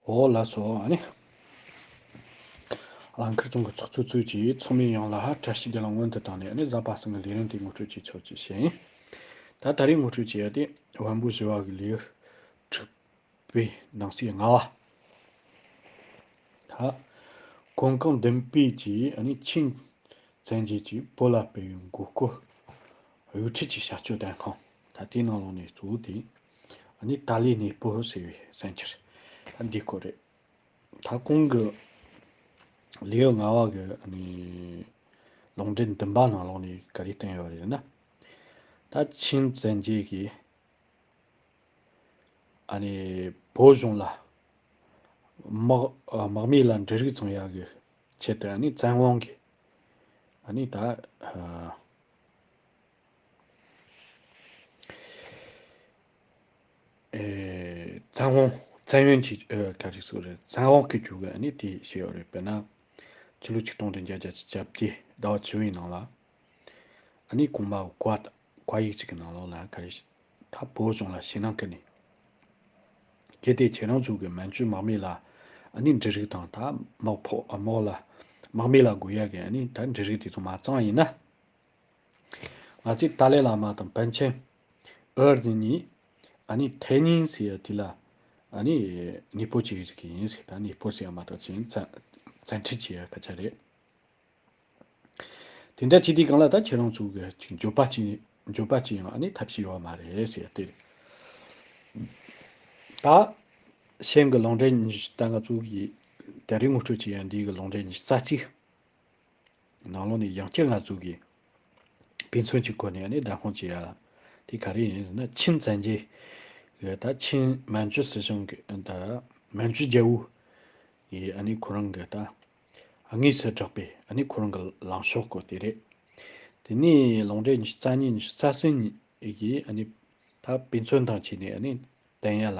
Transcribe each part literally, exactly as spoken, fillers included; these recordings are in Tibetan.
ཨོ་ལགས་སོ། ཨ་ནི། རླངས་འཁོར་ཚོང་གི་ཚོགས་གཙོ་གཙོས་ཀྱི་ཚོགས་མི་ཡོངས་ལ་བཀྲ་ཤིས་བདེ་ལེགས་སྔོན་དུ་བཏང་ནས། ཨ་ནི་གཟའ་པ་སངས་ཀྱི་ལས་རིམ་དེ་ངོ་སྤྲོད་བྱེད་ཆོག་ཅེས་བཤད་ཡིན། ད་ད་རེས་ངོ་སྤྲོད་བྱེད་ཡ་དེ་བོན་པོ་བཞི་བ་གི་ལེའུ་དྲུག་པའི་ནང་གསེས་ལྔ་བ། ད་གོང་གང་ལྡན་པས་ཀྱིས་ཨ་ནི་ཆིན་བཙན་རྒྱལ་གྱིས་བོད་ལ་སྤེལ་བའི་མགོ་སྐོར་གཡོ་ཁྲལ་གྱི་བྱ་སྤྱོད་བདེན་དཔང་། ད་དེའི་ནང་ལོགས་ནས་གཙོ་བོ་དེ་ཨ་ནི་ཏཱ་ལའི་གནས་སྤོ་ཟེར་བའི་གསན་འཁྱེར། ད་འདི་སྐོར་རེད། ད་གོང་གི་ལེའུ་ལྔ་བ་གི་ཨ་ནི་ལུང་འདྲེན་བདུན་པ་ནང་ལོགས་ནས་ག་རེ་བསྟན་ཡོད་རེད་ན། ད་ཆིན་བཙན་རྒྱལ་གྱིས་ཨ་ནི་བོད་གཞུང་ལ་དམག་ཨ་དམག་མི་ལ་འབྲུ་རིགས་བཙོང་ཡག་གི་ཆེད་དུ་ཨ་ནི་བཙན་དབང་གིས་ཨ་ནི་ད་ཨ་ཨེ་བཙན་དབང་བཙན་གཡེམ་གྱི་ཨ་ག་རེ་ཟེར་རེད། བཙན་དབང་གི་རྒྱུ་གི་ཨ་ནི་དེ་བྱས་ཡོད་རེད། དཔེར་ན་ཕྱི་ལོ་ཆིག་སྟོང་དང་བརྒྱད་བརྒྱ་བཅོ་བརྒྱད་ཟླ་བ་བཅུ་བའི་ནང་ལ་ཨ་ནི་གོང་མ་བཀའ་བཀའ་ཡིག་ཅིག་གི་ནང་ལོགས་ལ་ག་རེ། ད་བོད་གཞུང་ལ་ཞེད་སྣང་སྐུལ་ནས། གལ་ཏེ་ཁྱེད་རང་ཚོ་གི་མན་ཇུ་དམག་མི་ལ་ཨ་ནི་འབྲུ་རིགས་དང་ད་དམག་ཕོགས་ཨ་དམག་ལ་དམག་མི་ལ་དགོས་ཡག་གི་ཨ་ནི་ད་འབྲུ་རིགས་དེ་ཚོ་མ་བཙོང་ཡིན་ན། ང་ཚོས་ཏཱ་ལའི་བླ་མ་དང་པཎ་ཆེན་ཨོ་རྒྱན་གཉིས་ཨ་ནི་ཐའེ་ཉིན་ཟེར་ཡ་དེ་ལ་ཨ་ནི་གནས་སྤོ་བྱེད་ཀྱི་ཡིན་ཟེར། ད་གནས་སྤོ་ཟེར་ཡ་མ་གཏོགས་ཅིག་བཙན་བཙན་ཁྲིད་བྱེད་ཡ་སྐད་ཆ་རེད། དེ་འདྲ་བྱེད་དུས་སྒང་ལ་ད་ཁྱེད་རང་ཚོ་གི་ཅིག་འགྱོད་པ་ཅིག་འགྱོད་པ་ཅིག་ཡང་ཨ་ནི་ཐབས་ཤེས་ཡོད་མ་རེད་ཟེར་ཡ་དེ་རེད། ད་གཞན་གྱི་ལུང་འདྲེན་ཉི་ཤུ་རྩ། ང་ཚོ་གི་ད་རེས་ངོ་སྤྲོད་བྱེད་ཡ་འདི་གི་ལུང་འདྲེན་ཉི་ཤུ་རྩ་གཅིག་ནང་ལོགས་ནས་ཡང་བསྐྱར་ང་ཚོ་གི་དཔེ་མཚོན་གྱི་སྒོ་ནས་ཨ་ནི་བདམས་དཔང་བྱེད་ཡ་དེ་ག་རེ་ཡིན་ཟེར་ན། ཆིན་བཙན་རྒྱལ་གྱི་ད་ཆིན་མན་ཇུ་སྲིད་གཞུང་གི་ད་མན་ཇུ་རྒྱལ་པོ་ཡིས་ཨ་ནི་ཁོ་རང་གི་ད་དངོས་སུ་བསྒྲགས་པའི་ཨ་ནི་ཁོ་རང་གི་ལངས་ཕྱོགས་སྐོར་དེ་རེད། དེ་ནས་ལུང་འདྲེན་ཉི་ཤུ་རྩ་གཉིས་ཉི་ཤུ་རྩ་གསུམ་གྱི་ཨ་ནི་ད་དཔེ་མཚོན་དང་བཅས་ནས་ཨ་ནི་བསྟན་ཡ་ལ།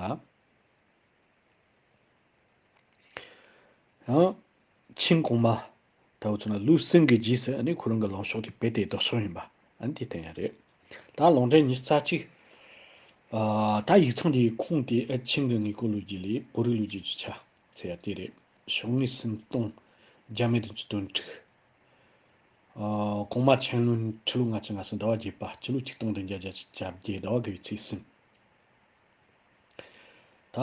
ཡང་ཆིན་གོང་མ་ད་འུ་ཚོ་ན་ལོ་གསུམ་གྱི་རྗེས་སུ་ཨ་ནི་ཁོ་རང་གི་ལངས་ཕྱོགས་དེ་རྦད་དེ་ལྡོག་ཕྱོགས་ཡིན་པ་ཨ་ནི་དེ་བསྟན་ཡ་རེད། ད་ལུང་འདྲེན་ཉི་ཤུ་རྩ་གཅིག་ཨ་ད་ཡིག་ཚང་དེའི་ཁུངས་དེ་ཨ་ཆིན་གྱི་དངོས་སྐོར་ལོ་རྒྱུས་ལས་བོད་རིགས་ལོ་རྒྱུས་ཀྱི་ཆ་ཟེར་ཡ་དེ་རེད། ཕྱོགས་སྔའི་སུམ་སྟོང་བརྒྱ་མེད་བདུན་ཅུ་དོན་དྲུག་ཨ་གོང་མ་ཆན་ལུན་ཁྲི་ལོ་ལྔ་བཅུ་ང་གསུམ་ཟླ་བ་བརྒྱད་པ། སྤྱི་ལོ་ཆིག་སྟོང་བདུན་བརྒྱ་བརྒྱད་ཅུ་གྱ་བརྒྱད་ཟླ་བ་དགུ་བའི་ཚེས་གསུམ། ད་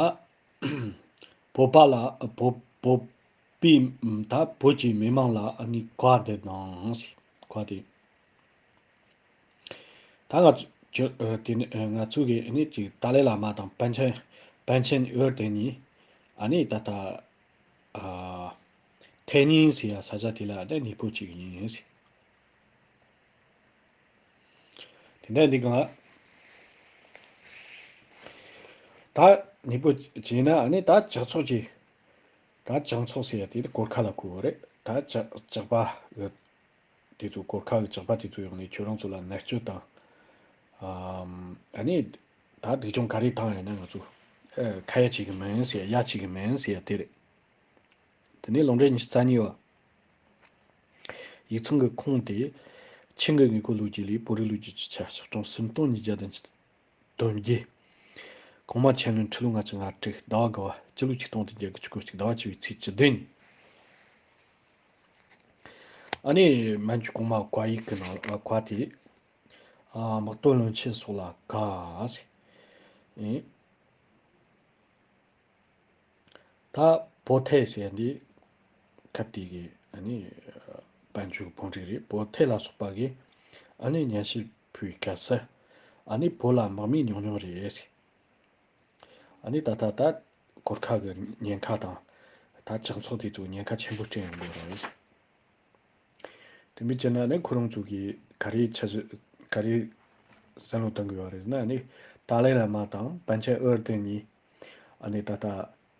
བོད་པ་ལ་བོད་བོད་པའི་ད་བོད་ཀྱི་མི་མང་ལ་ཨ་ནི་བཀའ་འདི་དང་ཞེས་བཀའ་དེ། ད་ང་ཚོ་ཁྱོད་ཨ་དེ་ནི་ཨ་ང་ཚོ་གི་ཨ་ནི་ཅིག་ཏཱ་ལའི་བླ་མ་དང་པཎ་ཆེན་པཎ་ཆེན་ཨོ་རྒྱན་གཉིས་ཨ་ནི་ད་ལྟ་ཨ་ཐའེ་ཉིན་ཟེར་ཡ་ས་ཆ་དེ་ལ་ཨ་ནི་གནས་སྤོ་བྱེད་ཀྱི་ཡིན་ཟེར། དེ་འདྲ་འདི་གང་ད་གནས་སྤོ་བྱས་ན་ཨ་ནི་ད་ཇག་ཚོགས་ཀྱི་ད་ཇག་ཚོགས་ཟེར་ཡ་དེ་གོར་ཁ་ལ་གོ་གི་རེད། ད་ཇག་ཇག་པ་དེ་ཚོ་གོར་ཁ་གི་ཇག་པ་དེ་ཚོ་ཡོང་ནས་ཁྱོད་རང་ཚོ་ལ་མནར་གཅོད་དང་། ཨམ། ཨ་ནི། ད་སྡུག་སྦྱོང་ག་རེ་བཏང་ཡོད་ན་ང་ཚོ། ཨེ། ཁ་ཡ་བྱེད་གི་མིན་ཟེར་ཡ་བྱེད་གི་མིན་ཟེར་ཡ་དེ་རེད། དེ་ནས་ལུང་འདྲེན་ཉི་ཤུ་རྩ་གཉིས་པ། ཡིག་ཚང་གི་ཁུངས་དེ། ཆིན་གྱི་དངོས་སྐོར་ལོ་རྒྱུས་ལས་བོད་རིགས་ལོ་རྒྱུས་ཀྱི་ཆ་ཕྱོགས་སྒྲོམ་སུམ་སྟོང་ཉིས་བརྒྱ་དང་དོན་བརྒྱད། གོང་མ་ཆན་ལུན་ཁྲི་ལོ་ལྔ་བཅུ་ང་དྲུག་ཟླ་བ་དགུ་བ། སྤྱི་ལོ་ཆིག་སྟོང་དང་བརྒྱད་བརྒྱ་བཅུ་གོ་གཅིག་ཟླ་བ་བཅུ་བའི་ཚེས་བཅུ་བདུན་ཉིན། ཨ་ནི་མན་ཇུ་གོང་མ་བཀའ་ཡིག་གི་ནང་ལ་བཀའ་དེ། ཨ་དམག་དོན་བློན་ཆེན་སོགས་ལ་བཀའ་ཟེར། ཨེ། ད་བོད་ཐའེ་ཟེར་འདི་སྐབས་དེ་གི་ཨ་ནི་པཎ་ཆེན་བོན་རིགས་རེད། བོད་ཐའེ་ལ་སོགས་པ་གི་ཨ་ནི་སྙན་ཞུ་ཕུལ་བའི་སྐབས་སུ་ཨ་ནི་བོད་ལ་དམག་མི་ཉུང་ཉུང་རེད་ཟེར། ཨ་ནི་ད་ལྟ་ད་གོར་ཁ་གི་ཉེན་ཁ་དང་ད་ཇག་ཚོགས་དེ་ཚོ་ཉེན་ཁ་ཆེན་པོ་སྤྲད་ཡོང་གི་རེད། དེ་མིན་བྱས་ན་ནི་ཁོ་རང་ཚོ་གིས་ག་རེ་འཆར་གཞི་ག་རེ་བསམ་བློ་གཏོང་གི་ཡོད་རེད་ཟེར་ན། ཨ་ནི་ཏཱ་ལའི་བླ་མ་དང་པཎ་ཆེན་ཨོ་རྒྱན་གཉིས་ཨ་ནི་ད་ལྟ་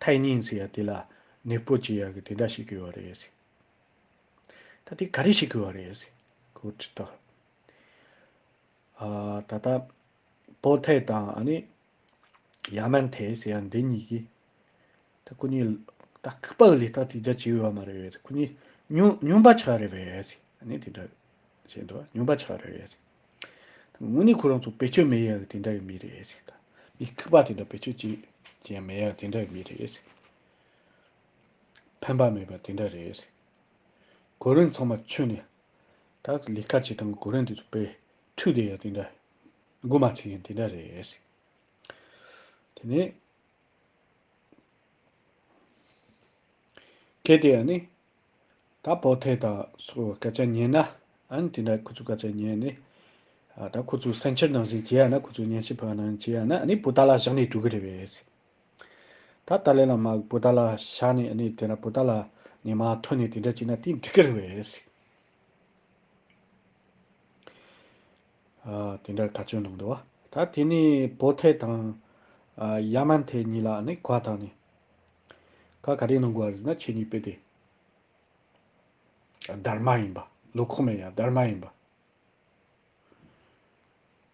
ཐའེ་ཉིན་ཟེར་ཡ་དེ་ལ་གནས་སྤོ་བྱེད་ཡ་གི་དེ་འདྲ་བྱེད་ཀྱི་ཡོད་རེད་ཟེར། ད་དེ་ག་རེ་བྱེད་ཀྱི་ཡོད་རེད་ཟེར་ཁོ་དྲིས་དང་། ཨ། ད་ལྟ་བོད་ཐའེ་དང་ཨ་ནི་ཡ་མན་ཐའེ་ཟེར་ཡ་འདི་གཉིས་ཀྱིས་ད་ཁོ་གཉིས་ད་ལྐུགས་པ་གི་ལས་ཀ་དེ་འདྲ་བྱས་ཡོད་མ་རེད་པས། ཁོ་གཉིས་རྙོག་རྙོག་པ་ཆགས་རེད་པས་ཟེར། ཨ་ནི་དེ་འདྲ་བྱས་འདུག་རྙོག་པ་ཆགས་རེད་པས་ཟེར། དངོས་གནས་ཁོ་རང་ཚོ་བེད་སྤྱོད་མེད་ཡ་གི་དེ་འདྲ་གི་མི་རེད་ཟེར། ད་མི་ལྐུགས་པ་དེ་འདྲ་བེད་སྤྱོད་ཅིག་ཅིག་ཡང་མེད་ཡ་དེ་འདྲ་གི་མི་རེད་ཟེར། ཕན་པ་མེད་པ་དེ་འདྲ་རེད། གོ་རིམ་ཚང་མ་ཆུད་ནས་ད་ལས་ཀ་བྱེད་སྟངས་གོ་རིམ་དེ་ཚོ་དཔེ་འཁྲུག་བསྡད་ཡ་དེ་འདྲ་མགོ་མ་ཚོས་ཡིན་དེ་འདྲ་རེད། དེ་ནས་གལ་ཏེ་ཨ་ནི་ད་པོ་ཐེ་དང་སོགས་སྐད་ཆ་ཉན་ན། ཨ་ནི་དེ་འདྲ་ཁོ་ཚོ་སྐད་ཆ་ཉན་ནས། ཨ་ད་ཁོ་ཚོ་སེམས་ཁྲལ་ནང་བཞིན་བྱེད་ཡ་ན། ཁོ་ཚོ་ཉན་ཤེས་ཕོད་ནང་བཞིན་བྱེད་ཡ་ན། ཨ་ནི་པོ་ཏཱ་ལ་བཞག་ནས་འགྲོ་གི་རེད་པས། ད་ཏཱ་ལའི་བླ་མ་པོ་ཏཱ་ལ་བཞག་ནས། ཨ་ནི་དེ་ན་པོ་ཏཱ་ལ་ནས་མར་ཐོན་ནས་དེ་འདྲ་བྱས་ན་དེ་འགྲིག་གི་རེད་པས། ཨ་དེ་འདྲ་བཀའ་བཀྱོན་གནང་འདུག་བ། ད་དེ་ནས་པོ་ཐེ་དང་ཨ་ཡ་མན་ཐེ་གཉིས་ལ་ནི་གོ་བ་བཏང་ནས། ཁ་ག་རེ་གནང་དགོས་པ་རེད་ན། ཁྱེད་གཉིས་དཔེ་དེ་སྡར་མ་ཡིན་པ། ལོ་ཁོག་མེད་ཡ་སྡར་མ་ཡིན་པ།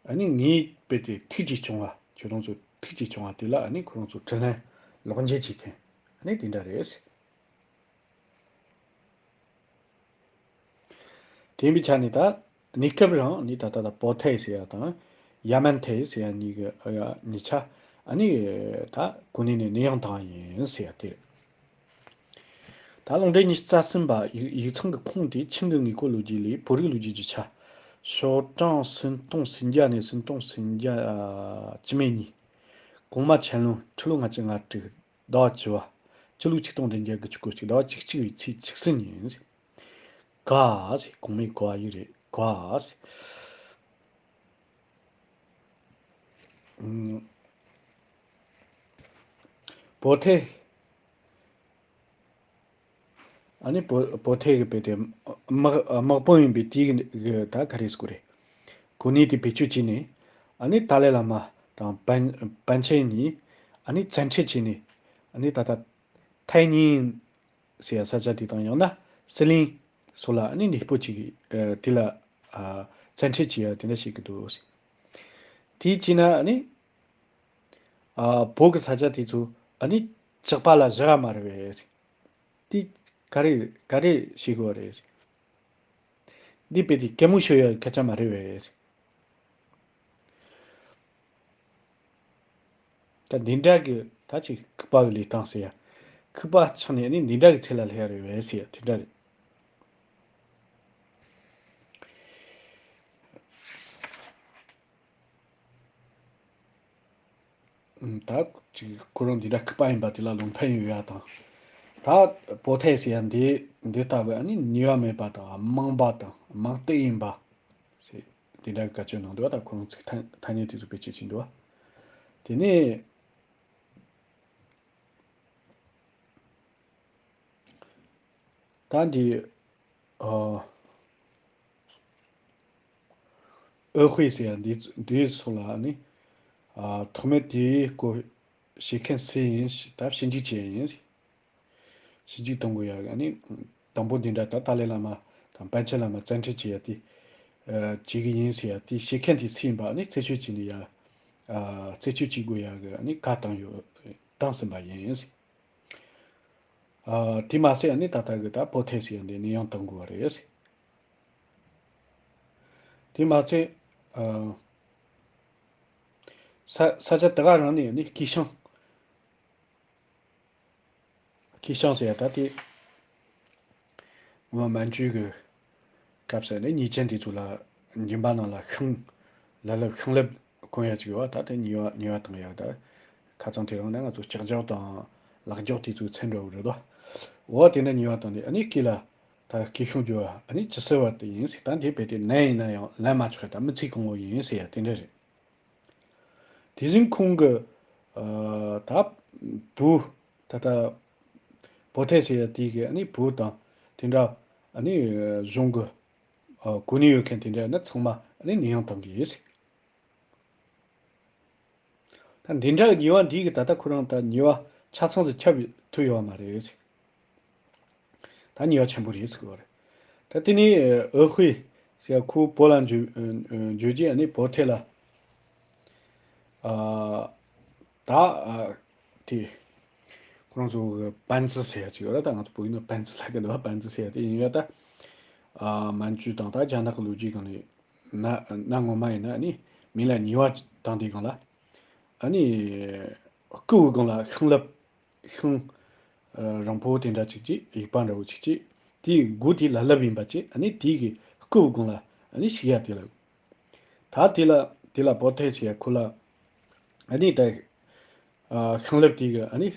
ཨ་ནི་ངའི་དཔེ་དེ་ཐུགས་ཀྱིས་སྐྱོང་བ། ཁྱོད་རང་ཚོ་ཐུགས་ཀྱིས་སྐྱོང་བ་དེ་ལ་ཨ་ནི་ཁོ་རང་ཚོ་དྲིན་ལན་ལོག་འཇལ་བྱེད་མཁན་ཨ་ནི་དེ་འདྲ་རེད། དེ་ཡིན་པའི་ཆ་ནས་ད་གནས་སྐབས་རང་ནི་ད་ལྟ་ད་པོ་ཐེ་ཟེར་ཡ་དང་ཡ་མན་ཐེ་ཟེར་ཡ་གཉིས་ཀྱི་ཨ་ཡ་གཉིས་ཆ་ཨ་ནི་ད་གོ་གནས་ནས་ནད་ཡམས་བཏང་ཡིན་ཟེར་ཡ་དེ་རེད། ད་ལུང་འདྲེན་ཉི་ཤུ་རྩ་གསུམ་པ་ཡིག་ཡིག་ཚང་གི་ཁུངས་དེ་ཆིང་གི་དངོས་པོ་ལོ་རྒྱུས་ལས་བོད་རིགས་ལོ་རྒྱུས་ཀྱི་ཆ། ཞོ་ཀྲང་སུན་ཏུང་སུམ་བརྒྱ་ནས་སུན་ཏུང་སུམ་བརྒྱ་ཨ་བཅུ་མེད་གཉིས། གོང་མ་ཆན་ལུང་ཁྲི་ལོ་ལྔ་བཅུ་ང་དྲུག་ཟླ་བ་བཅུ་བ། སྤྱི་ལོ་ཆིག་སྟོང་བདུན་བརྒྱ་དགུ་བཅུ་གོ་གཅིག་ཟླ་བ་བཅུ་གཅིག་པའི་ཚེས་བཅུ་གསུམ་ཉིན། ག་ཟེར། གོང་མའི་གོ་བ་ཡིག་རེད། ག་ཟེར། ཨུམ། པོ་ཐེ། ཨ་ནི་པོ་པོ་ཐེ་གི་དཔེ་དེ་དམག་དམག་དཔོན་ཡིན་པའི་དུས་ཀྱི་ད་ག་རེ་ཟེར་དགོས་རེད། གོ་གནས་དེ་བེད་སྤྱོད་བྱས་ནས། ཨ་ནི་ཏཱ་ལའི་བླ་མ་དང་པཎ་པཎ་ཆེན་གཉིས་ཨ་ནི་བཙན་ཁྲིད་བྱས་ནས། ཨ་ནི་ད་ལྟ་ཐའེ་ཉིན་ཟེར་ཡ་ས་ཆ་དེ་དང་། ཡང་ན་ཟི་ལིང་སོགས་ལ་ཨ་ནི་གནས་སྤོ་བྱེད་ཀྱི་ཨ་དེ་ལ་ཨ་བཙན་ཁྲིད་བྱེད་ཡ་དེ་འདྲ་བྱེད་ཀྱི་འདུག་ཟེར། དེའི་རྗེས་ན་ཨ་ནི་ཨ་བོད་ཀྱི་ས་ཆ་དེ་ཚོ་ཨ་ནི་ཇག་པ་ལ་བཞག་ཡ་མ་རེད་པས། དེ་ག་རེ་ག་རེ་བྱེད་དགོས་རེད། འདི་དཔེ་དེ་གད་མོ་ཤོར་ཡ་སྐད་ཆ་མ་རེད་པས། ད་འདི་འདྲ་གི་ད་ཅིག་ཁུག་པ་གི་ལས་སྟངས་ཟེར་ཡ། ཁུག་པ་ཆགས་ནས་ནི་འདི་འདྲ་གི་ཚེ་ལ་སླེབས་ཡ་རེད་པས་ཟེར་ཡ་དེ་འདྲ་རེད། ཨུམ། ད་ཅིག་ཁོ་རང་འདི་འདྲ་ཁུག་པ་ཡིན་པ་དེ་ལ་ལུང་འཕན་ཡོད་ཡ་དང་། ད་པོ་ཐེ་ཟེར་ཡ་འདི་འདི་ལྟ་བུ་ཨ་ནི་ནུས་པ་མེད་པ་དང་རྨོངས་པ་དང་རྨོངས་དད་ཡིན་པ་ཟེར། དེ་འདྲ་གི་བཀའ་བཀྱོན་གནང་འདུག་བ། ད་ཁོ་རང་ཚིག་ཐ་ཐ་སྙད་དེ་ཚོ་བེད་སྤྱོད་བྱས་འདུག་བ། དེ་ནས་ད་འདི་ཨ་ཨོ་ཧུའེ་ཟེར་ཡ་འདི་འདིའི་སོགས་ལ་ནི་ཨ་ཐོག་མར་དེའི་སྐོར་བཤད་མཁན་སུ་ཡིན། ད་ཞིབ་འཇུག་བྱས་ཡིན། ཞིབ་འཇུག་གཏོང་དགོས་ཡ་གི་ནི། དང་པོ་འདི་འདྲ་ད་ཏཱ་ལའི་བླ་མ་དང་པཎ་ཆེན་བླ་མ་བཙན་ཁྲིད་བྱེད་ཡ་དེ། ཨ་བྱེད་གི་ཡིན་ཟེར་ཡ་དེ་བཤད་མཁན་དེ་སུ་ཡིན་པ་ནི་རྩད་གཅོད་བྱས་ནས་ཡ། ཨ་རྩད་གཅོད་བྱེད་དགོས་ཡ་གི་ནི་བཀའ་བཏང་ཡོད། བཏང་ཟིན་པ་ཡིན། ཨ་དེ་མ་ཟད་ནི་ད་ལྟ་གི་ད་པོ་ཐེ་ཟེར་ཡ་འདི་ནི་ཡང་བཏང་དགོས་པ་རེད། དེ་མ་ཚད་ཨ་ས་ས་ཆ་དེ་ག་རང་ནས་ནི་སྐྱེས་ཤིང་། སྐྱེས་ཤིང་ཟེར་ཡ་ད་དེ། ང་མན་ཇུ་གི་སྐབས་སུ་ནི་ཉེས་ཅན་དེ་ཚོ་ལ་འཇིམ་པ་ནང་ལ་ཤིང་། ལ་ལབ་ཤིང་ལེབ་གོན་ཡ་ཅིག་ཡོད་བ། ད་དེ་ཉེས་པ་ཉེས་པ་བཏང་ཡ། ད་ཁ་སང་དེ་རིང་ནི་ང་ཚོ་ལྕགས་སྦྱོར་དང་ལག་སྦྱོར་དེ་ཚོའི་ཚད་འགྲོ་གི་རེད་དོ། འོ་དེ་འདྲ་ཉེས་པ་བཏང་ནས་ཨ་ནི་སྐེ་ལ་ད་སྐེ་ཤིང་རྒྱོབ་པ་ཨ་ནི་ཇི་སྲིད་བར་དུ་ཡིན་ཟེར། ད་འདི་རྦད་དེ་ནད་ཡིན་ན་ཡང་ལན་མ་ཆོག་ད་མི་ཚེ་གང་བོ་ཡིན་ཟེར་ཡ་དེ་འདྲ་རེད། དེ་བཞིན་ཁོང་གི་ཨ་ད་བུ་ད་ལྟ་པོ་ཐེ་ཟེར་ཡ་དེ་གི་ཨ་ནི་བུ་དང་དེ་འདྲ་ཨ་ནི་གཞུང་གི་ཨ་གོ་གནས་ཡོད་མཁན་དེ་འདྲ་ནི་ཚང་མ་ཨ་ནི་ནད་ཡམས་བཏང་གི་ཡིན་ཟེར། ད་འདི་འདྲ་གི་ཉེས་པ་འདི་གི་ད་ལྟ་ཁོ་རང་ད་ཉེས་པ་ཆ་ཚང་ཟིག་ཁྱབ་ཐུབ་ཡོད་མ་རེད་ཟེར། ད་ཉེས་པ་ཆེན་པོ་རེད་ཟེར་གི་རེད། ད་དེ་ནས་ཨོ་ཧུའེ་ཟེར་ཁོ་བོད་ལ་འབྱོར་འབྱོར་རྗེས་ནས་པོ་ཐེ་ལ་ཨ་ད་ཨ་དེ་ཁོ་རང་ཚོ་གི་པན་ཙི་ཟེར་ཡ་ཅིག་ཡོད་རེད། ད་ང་ཚོ་བོད་ཡིག་ནང་པན་ཙི་ལབ་གི་འདུག་པན་ཙི་ཟེར་ཡ་དེ་ཡིན་ཡ། ད་ཨ་མན་ཇུ་དང་ད་རྒྱ་ནག་གི་ལོ་རྒྱུས་སྒང་ནས་ན་ན་ངོ་མ་ཡིན་ན་ནི་མི་ལ་ཉེས་པ་བཏང་དེ་སྒང་ལ་ཨ་ནི་སྐུ་བོའི་སྒང་ལ་ཤིང་ལེབ་ཤིང་ རིང་པོ་དེ་འདྲ་ཅིག་ཅིག་ཡིག་པ་འདྲ་བོ་ཅིག་ཅིག་དེའི་མགོ་དེ་ལ་ལབ་ཡིན་པ་ཅིག་ཨ་ནི་དེའི་གི་སྐུ་བོ་གུང་ལ་ཨ་ནི་ཞུགས་ཡ་དེ་ལ། ད་དེ་ལ་དེ་ལ་པོ་ཐེ་ཞེས་ཁོ་ལ་ཨ་ནི་ད་ཤིང་ལེབ་དེ་གི་ཨ་ནི་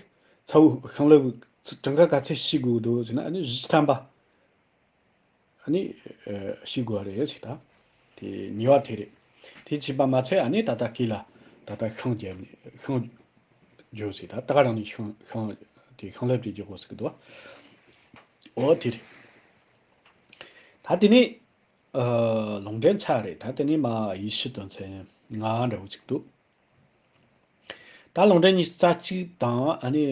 ཚ་བོ་ཤིང་ལེབ་གྲངས་ཀ་ག་ཚད་ཞུགས་དགོས་འདུག་ཟེར་ན་ཨ་ནི་བཞི་ཐམ་པ། ཨ་ནི་ཞུགས་དགོས་རེད་ཟེར། ད་དེ་ཉེས་པ་དེ་རེད། དེ་བྱས་པ་མ་ཚད་ཨ་ནི་ད་ལྟ་སྐེ་ལ་ད་ལྟ་ཤིང་བརྒྱབ་ནས་ཤིང་བརྒྱབ་ཟེར། ད་ད་ག་རང་ནས་ཤིང་ཤིང་དེ་ཤིང་ལེབ་དེ་རྒྱག་དགོས་ཟེར་གི་འདུག་འོ་དེ་རེད། ད་དེ་ནས་ཨ་ལུང་འདྲེན་ཚར་རེད། ད་དེ་ནས་མ་ཡེ་ཤུ་དོན་ཚན་ལྔ་འདྲ་བོ་ཅིག་འདུག་ད་ལུང་འདྲེན་ཉི་ཤུ་རྩ་གཅིག་དང་ཨ་ནི་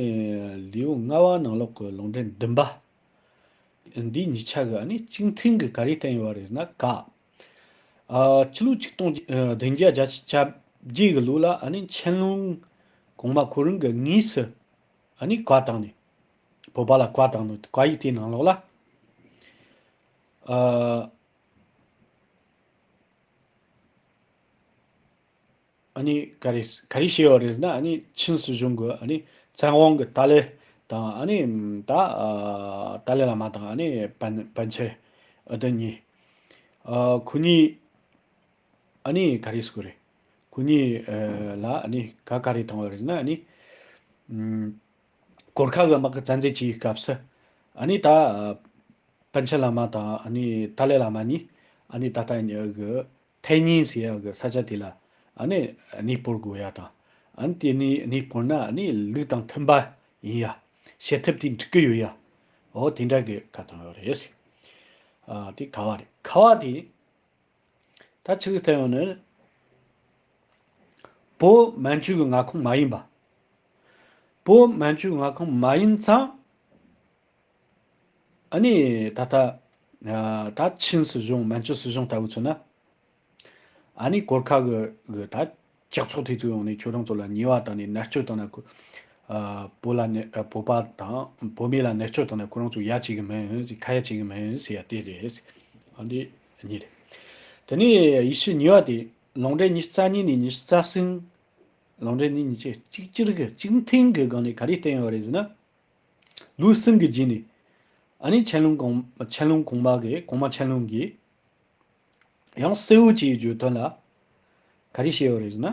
ལེའུ་ལྔ་པ་ནང་ལོགས་ཀྱི་ལུང་འདྲེན་བདུན་པ། འདི་གཉིས་ཆ་གི་ཨ་ནི་གཅིག་མཐུན་གྱི་ག་རེ་བསྟན་ཡོད་རེད་ཟེར་ན་ཀ། ཨ་ཕྱི་ལོ་ཆིག་སྟོང་བདུན་བརྒྱ་བརྒྱད་ཅུ་གྱ་བརྒྱད་ཀྱི་ལོ་ལ་ཨ་ནི་ཆན་ལུང་གོང་མ་ཁོ་རང་གི་དངོས་སུ་ཨ་ནི་བཀའ་བཏང་ནས་བོད་པ་ལ་བཀའ་བཏང་ནས་བཀའ་ཡིག་དེའི་ནང་ལོགས་ལ་ཨ། ཨ་ནི་ག་རེ་ག་རེ་བཤད་ཡོད་རེད་ཟེར་ན་ཨ་ནི་ཆིན་སྲིད་གཞུང་གི་ཨ་ནི་བཙན་དབང་གི་ཏཱ་ལའི་དང་ཨ་ནི་ད་ཨ་ཏཱ་ལའི་བླ་མ་དང་ཨ་ནི་པན་པན་ཆེན་ཨ་དེ་གཉིས་ཨ་ཁོ་གཉིས་ཨ་ནི་ག་རེ་ཟེར་དགོས་རེད། ཁོ་གཉིས་ཨ་ལ་ཨ་ནི་ག་ག་རེ་བཏང་བ་རེད་ཟེར་ན་ཨ་ནི་ཨམ་གོར་ཁ་གི་དམག་གི་བཙན་འཛུལ་བྱེད་ཡི་སྐབས་སུ་ཨ་ནི་ད་ཨ་པན་ཆེན་བླ་མ་དང་ཨ་ནི་ཏཱ་ལའི་བླ་མ་གཉིས་ཨ་ནི་ད་ལྟ་གི་ཐའེ་ཉིན་ཟེར་ཡག་གི་ས་ཆ་དེ་ལ་ཨ་ནི་གནས་སྤོར་དགོས་ཡ་དང་ཨ་ནི་དེ་ནས་གནས་སྤོར་ན་ཨ་ནི་ལུགས་དང་མཐུན་པ་ཡིན་ཡ། བྱེད་ཐབས་དེ་འགྲིག་གི་ཡོད་ཡ། འོ་དེ་འདྲ་གི་བཀའ་བཏང་ཡོད་རེད། ཨ་དེ་ཁ་བ་རེད། ཁ་བ་དེ་ད་ཆི་ཟིག་བསྟན་ཡོད་ནི། བོད་མན་ཇུ་གི་མངའ་ཁོངས་མ་ཡིན་པ། བོད་མན་ཇུ་མངའ་ཁོངས་མ་ཡིན་ཙང་། ཨ་ནི་ད་ལྟ་ཨ་ད་ཆིན་སྲིད་གཞུང་མན་ཇུ་སྲིད་གཞུང་ལྟ་བུ་མཚོན་ན། ཨ་ནི་གོར་ཁ་གི་གི་ད་ཇག་ཚོགས་དེ་ཚོ་ཡོང་ནས་ཁྱོད་རང་ཚོ་ལ་ཉེས་པ་བཏང་ནས་མནར་གཅོད་བཏང་ན་ཁོ་ཨ་བོད་ལ་ནི་ཨ་བོད་པ་དང་བོད་མི་ལ་མནར་གཅོད་བཏང་ན་ཁོ་རང་ཚོ་ཡ་བྱེད་གི་མིན་ཟེར། ཁ་ཡ་བྱེད་གི་མིན་ཟེར་ཡ་དེ་རེད། ཨ་འདི་གཉིས་རེད། དེ་ནས་ཡེ་ཤུ་ཉེས་པ་དེ་ལུང་འདྲེན་ཉི་ཤུ་རྩ་གཉིས་ནས་ཉི་ཤུ་རྩ་གསུམ། ལུང་འདྲེན་ནི་ཉི་ཤུ་གཅིག་གྱུར་གྱི་གཅིག་མཐུན་གྱི་སྒང་ནས་ག་རེ་བསྟན་ཡོད་རེད་ཟེར་ན། ལོ་གསུམ་གྱི་རྗེས་ནས་ཨ་ནི་ཆན་ལུང་གོང་ཆན་ལུང་གོང་མ་གིས་གོང་མ་ཆན་ལུང་གིས་ཡང་གསལ་བོ་བྱས་བརྗོད་དོན་ལ་ག་རེ་བཤད་ཡོད་རེད་ཟེར་ན།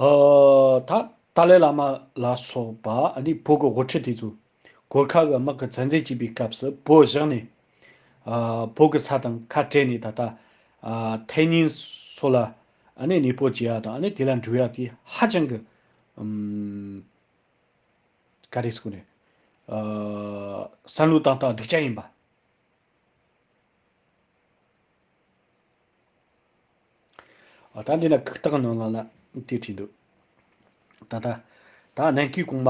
ཨ་ད་ཏཱ་ལའི་བླ་མ་ལ་སོགས་པ་ཨ་ནི་བོད་ཀྱི་དབུ་ཁྲིད་དེ་ཚོ་གོར་ཁ་གི་དམག་གི་བཙན་འཛུལ་བྱས་པའི་སྐབས་སུ་བོད་བཞག་ནས་ཨ་བོད་ཀྱི་ས་དང་ཁ་བྲལ་ནས་ད་ལྟ་ཨ་ཐའེ་ཉིན་སོགས་ལ་ཨ་ནི་གནས་སྤོ་བྱེད་ཡ་དང་ཨ་ནི་དེ་ལ་འགྲོ་ཡ་དེ་ཧ་ཅང་གི་ཨམ་ག་རེ་ཟེར་དགོས་ནས་ཨ་བསམ་བློ་བཏང་སྟངས་སྡུག་ཅག་ཡིན་པ། ཨ་ད་འདི་ན་ཁུག་རྟགས་ནང་ལ་ལ་དེ་བྲིས་འདུག་ད་ལྟ་ད་ནན་ཀི་གོང་མ་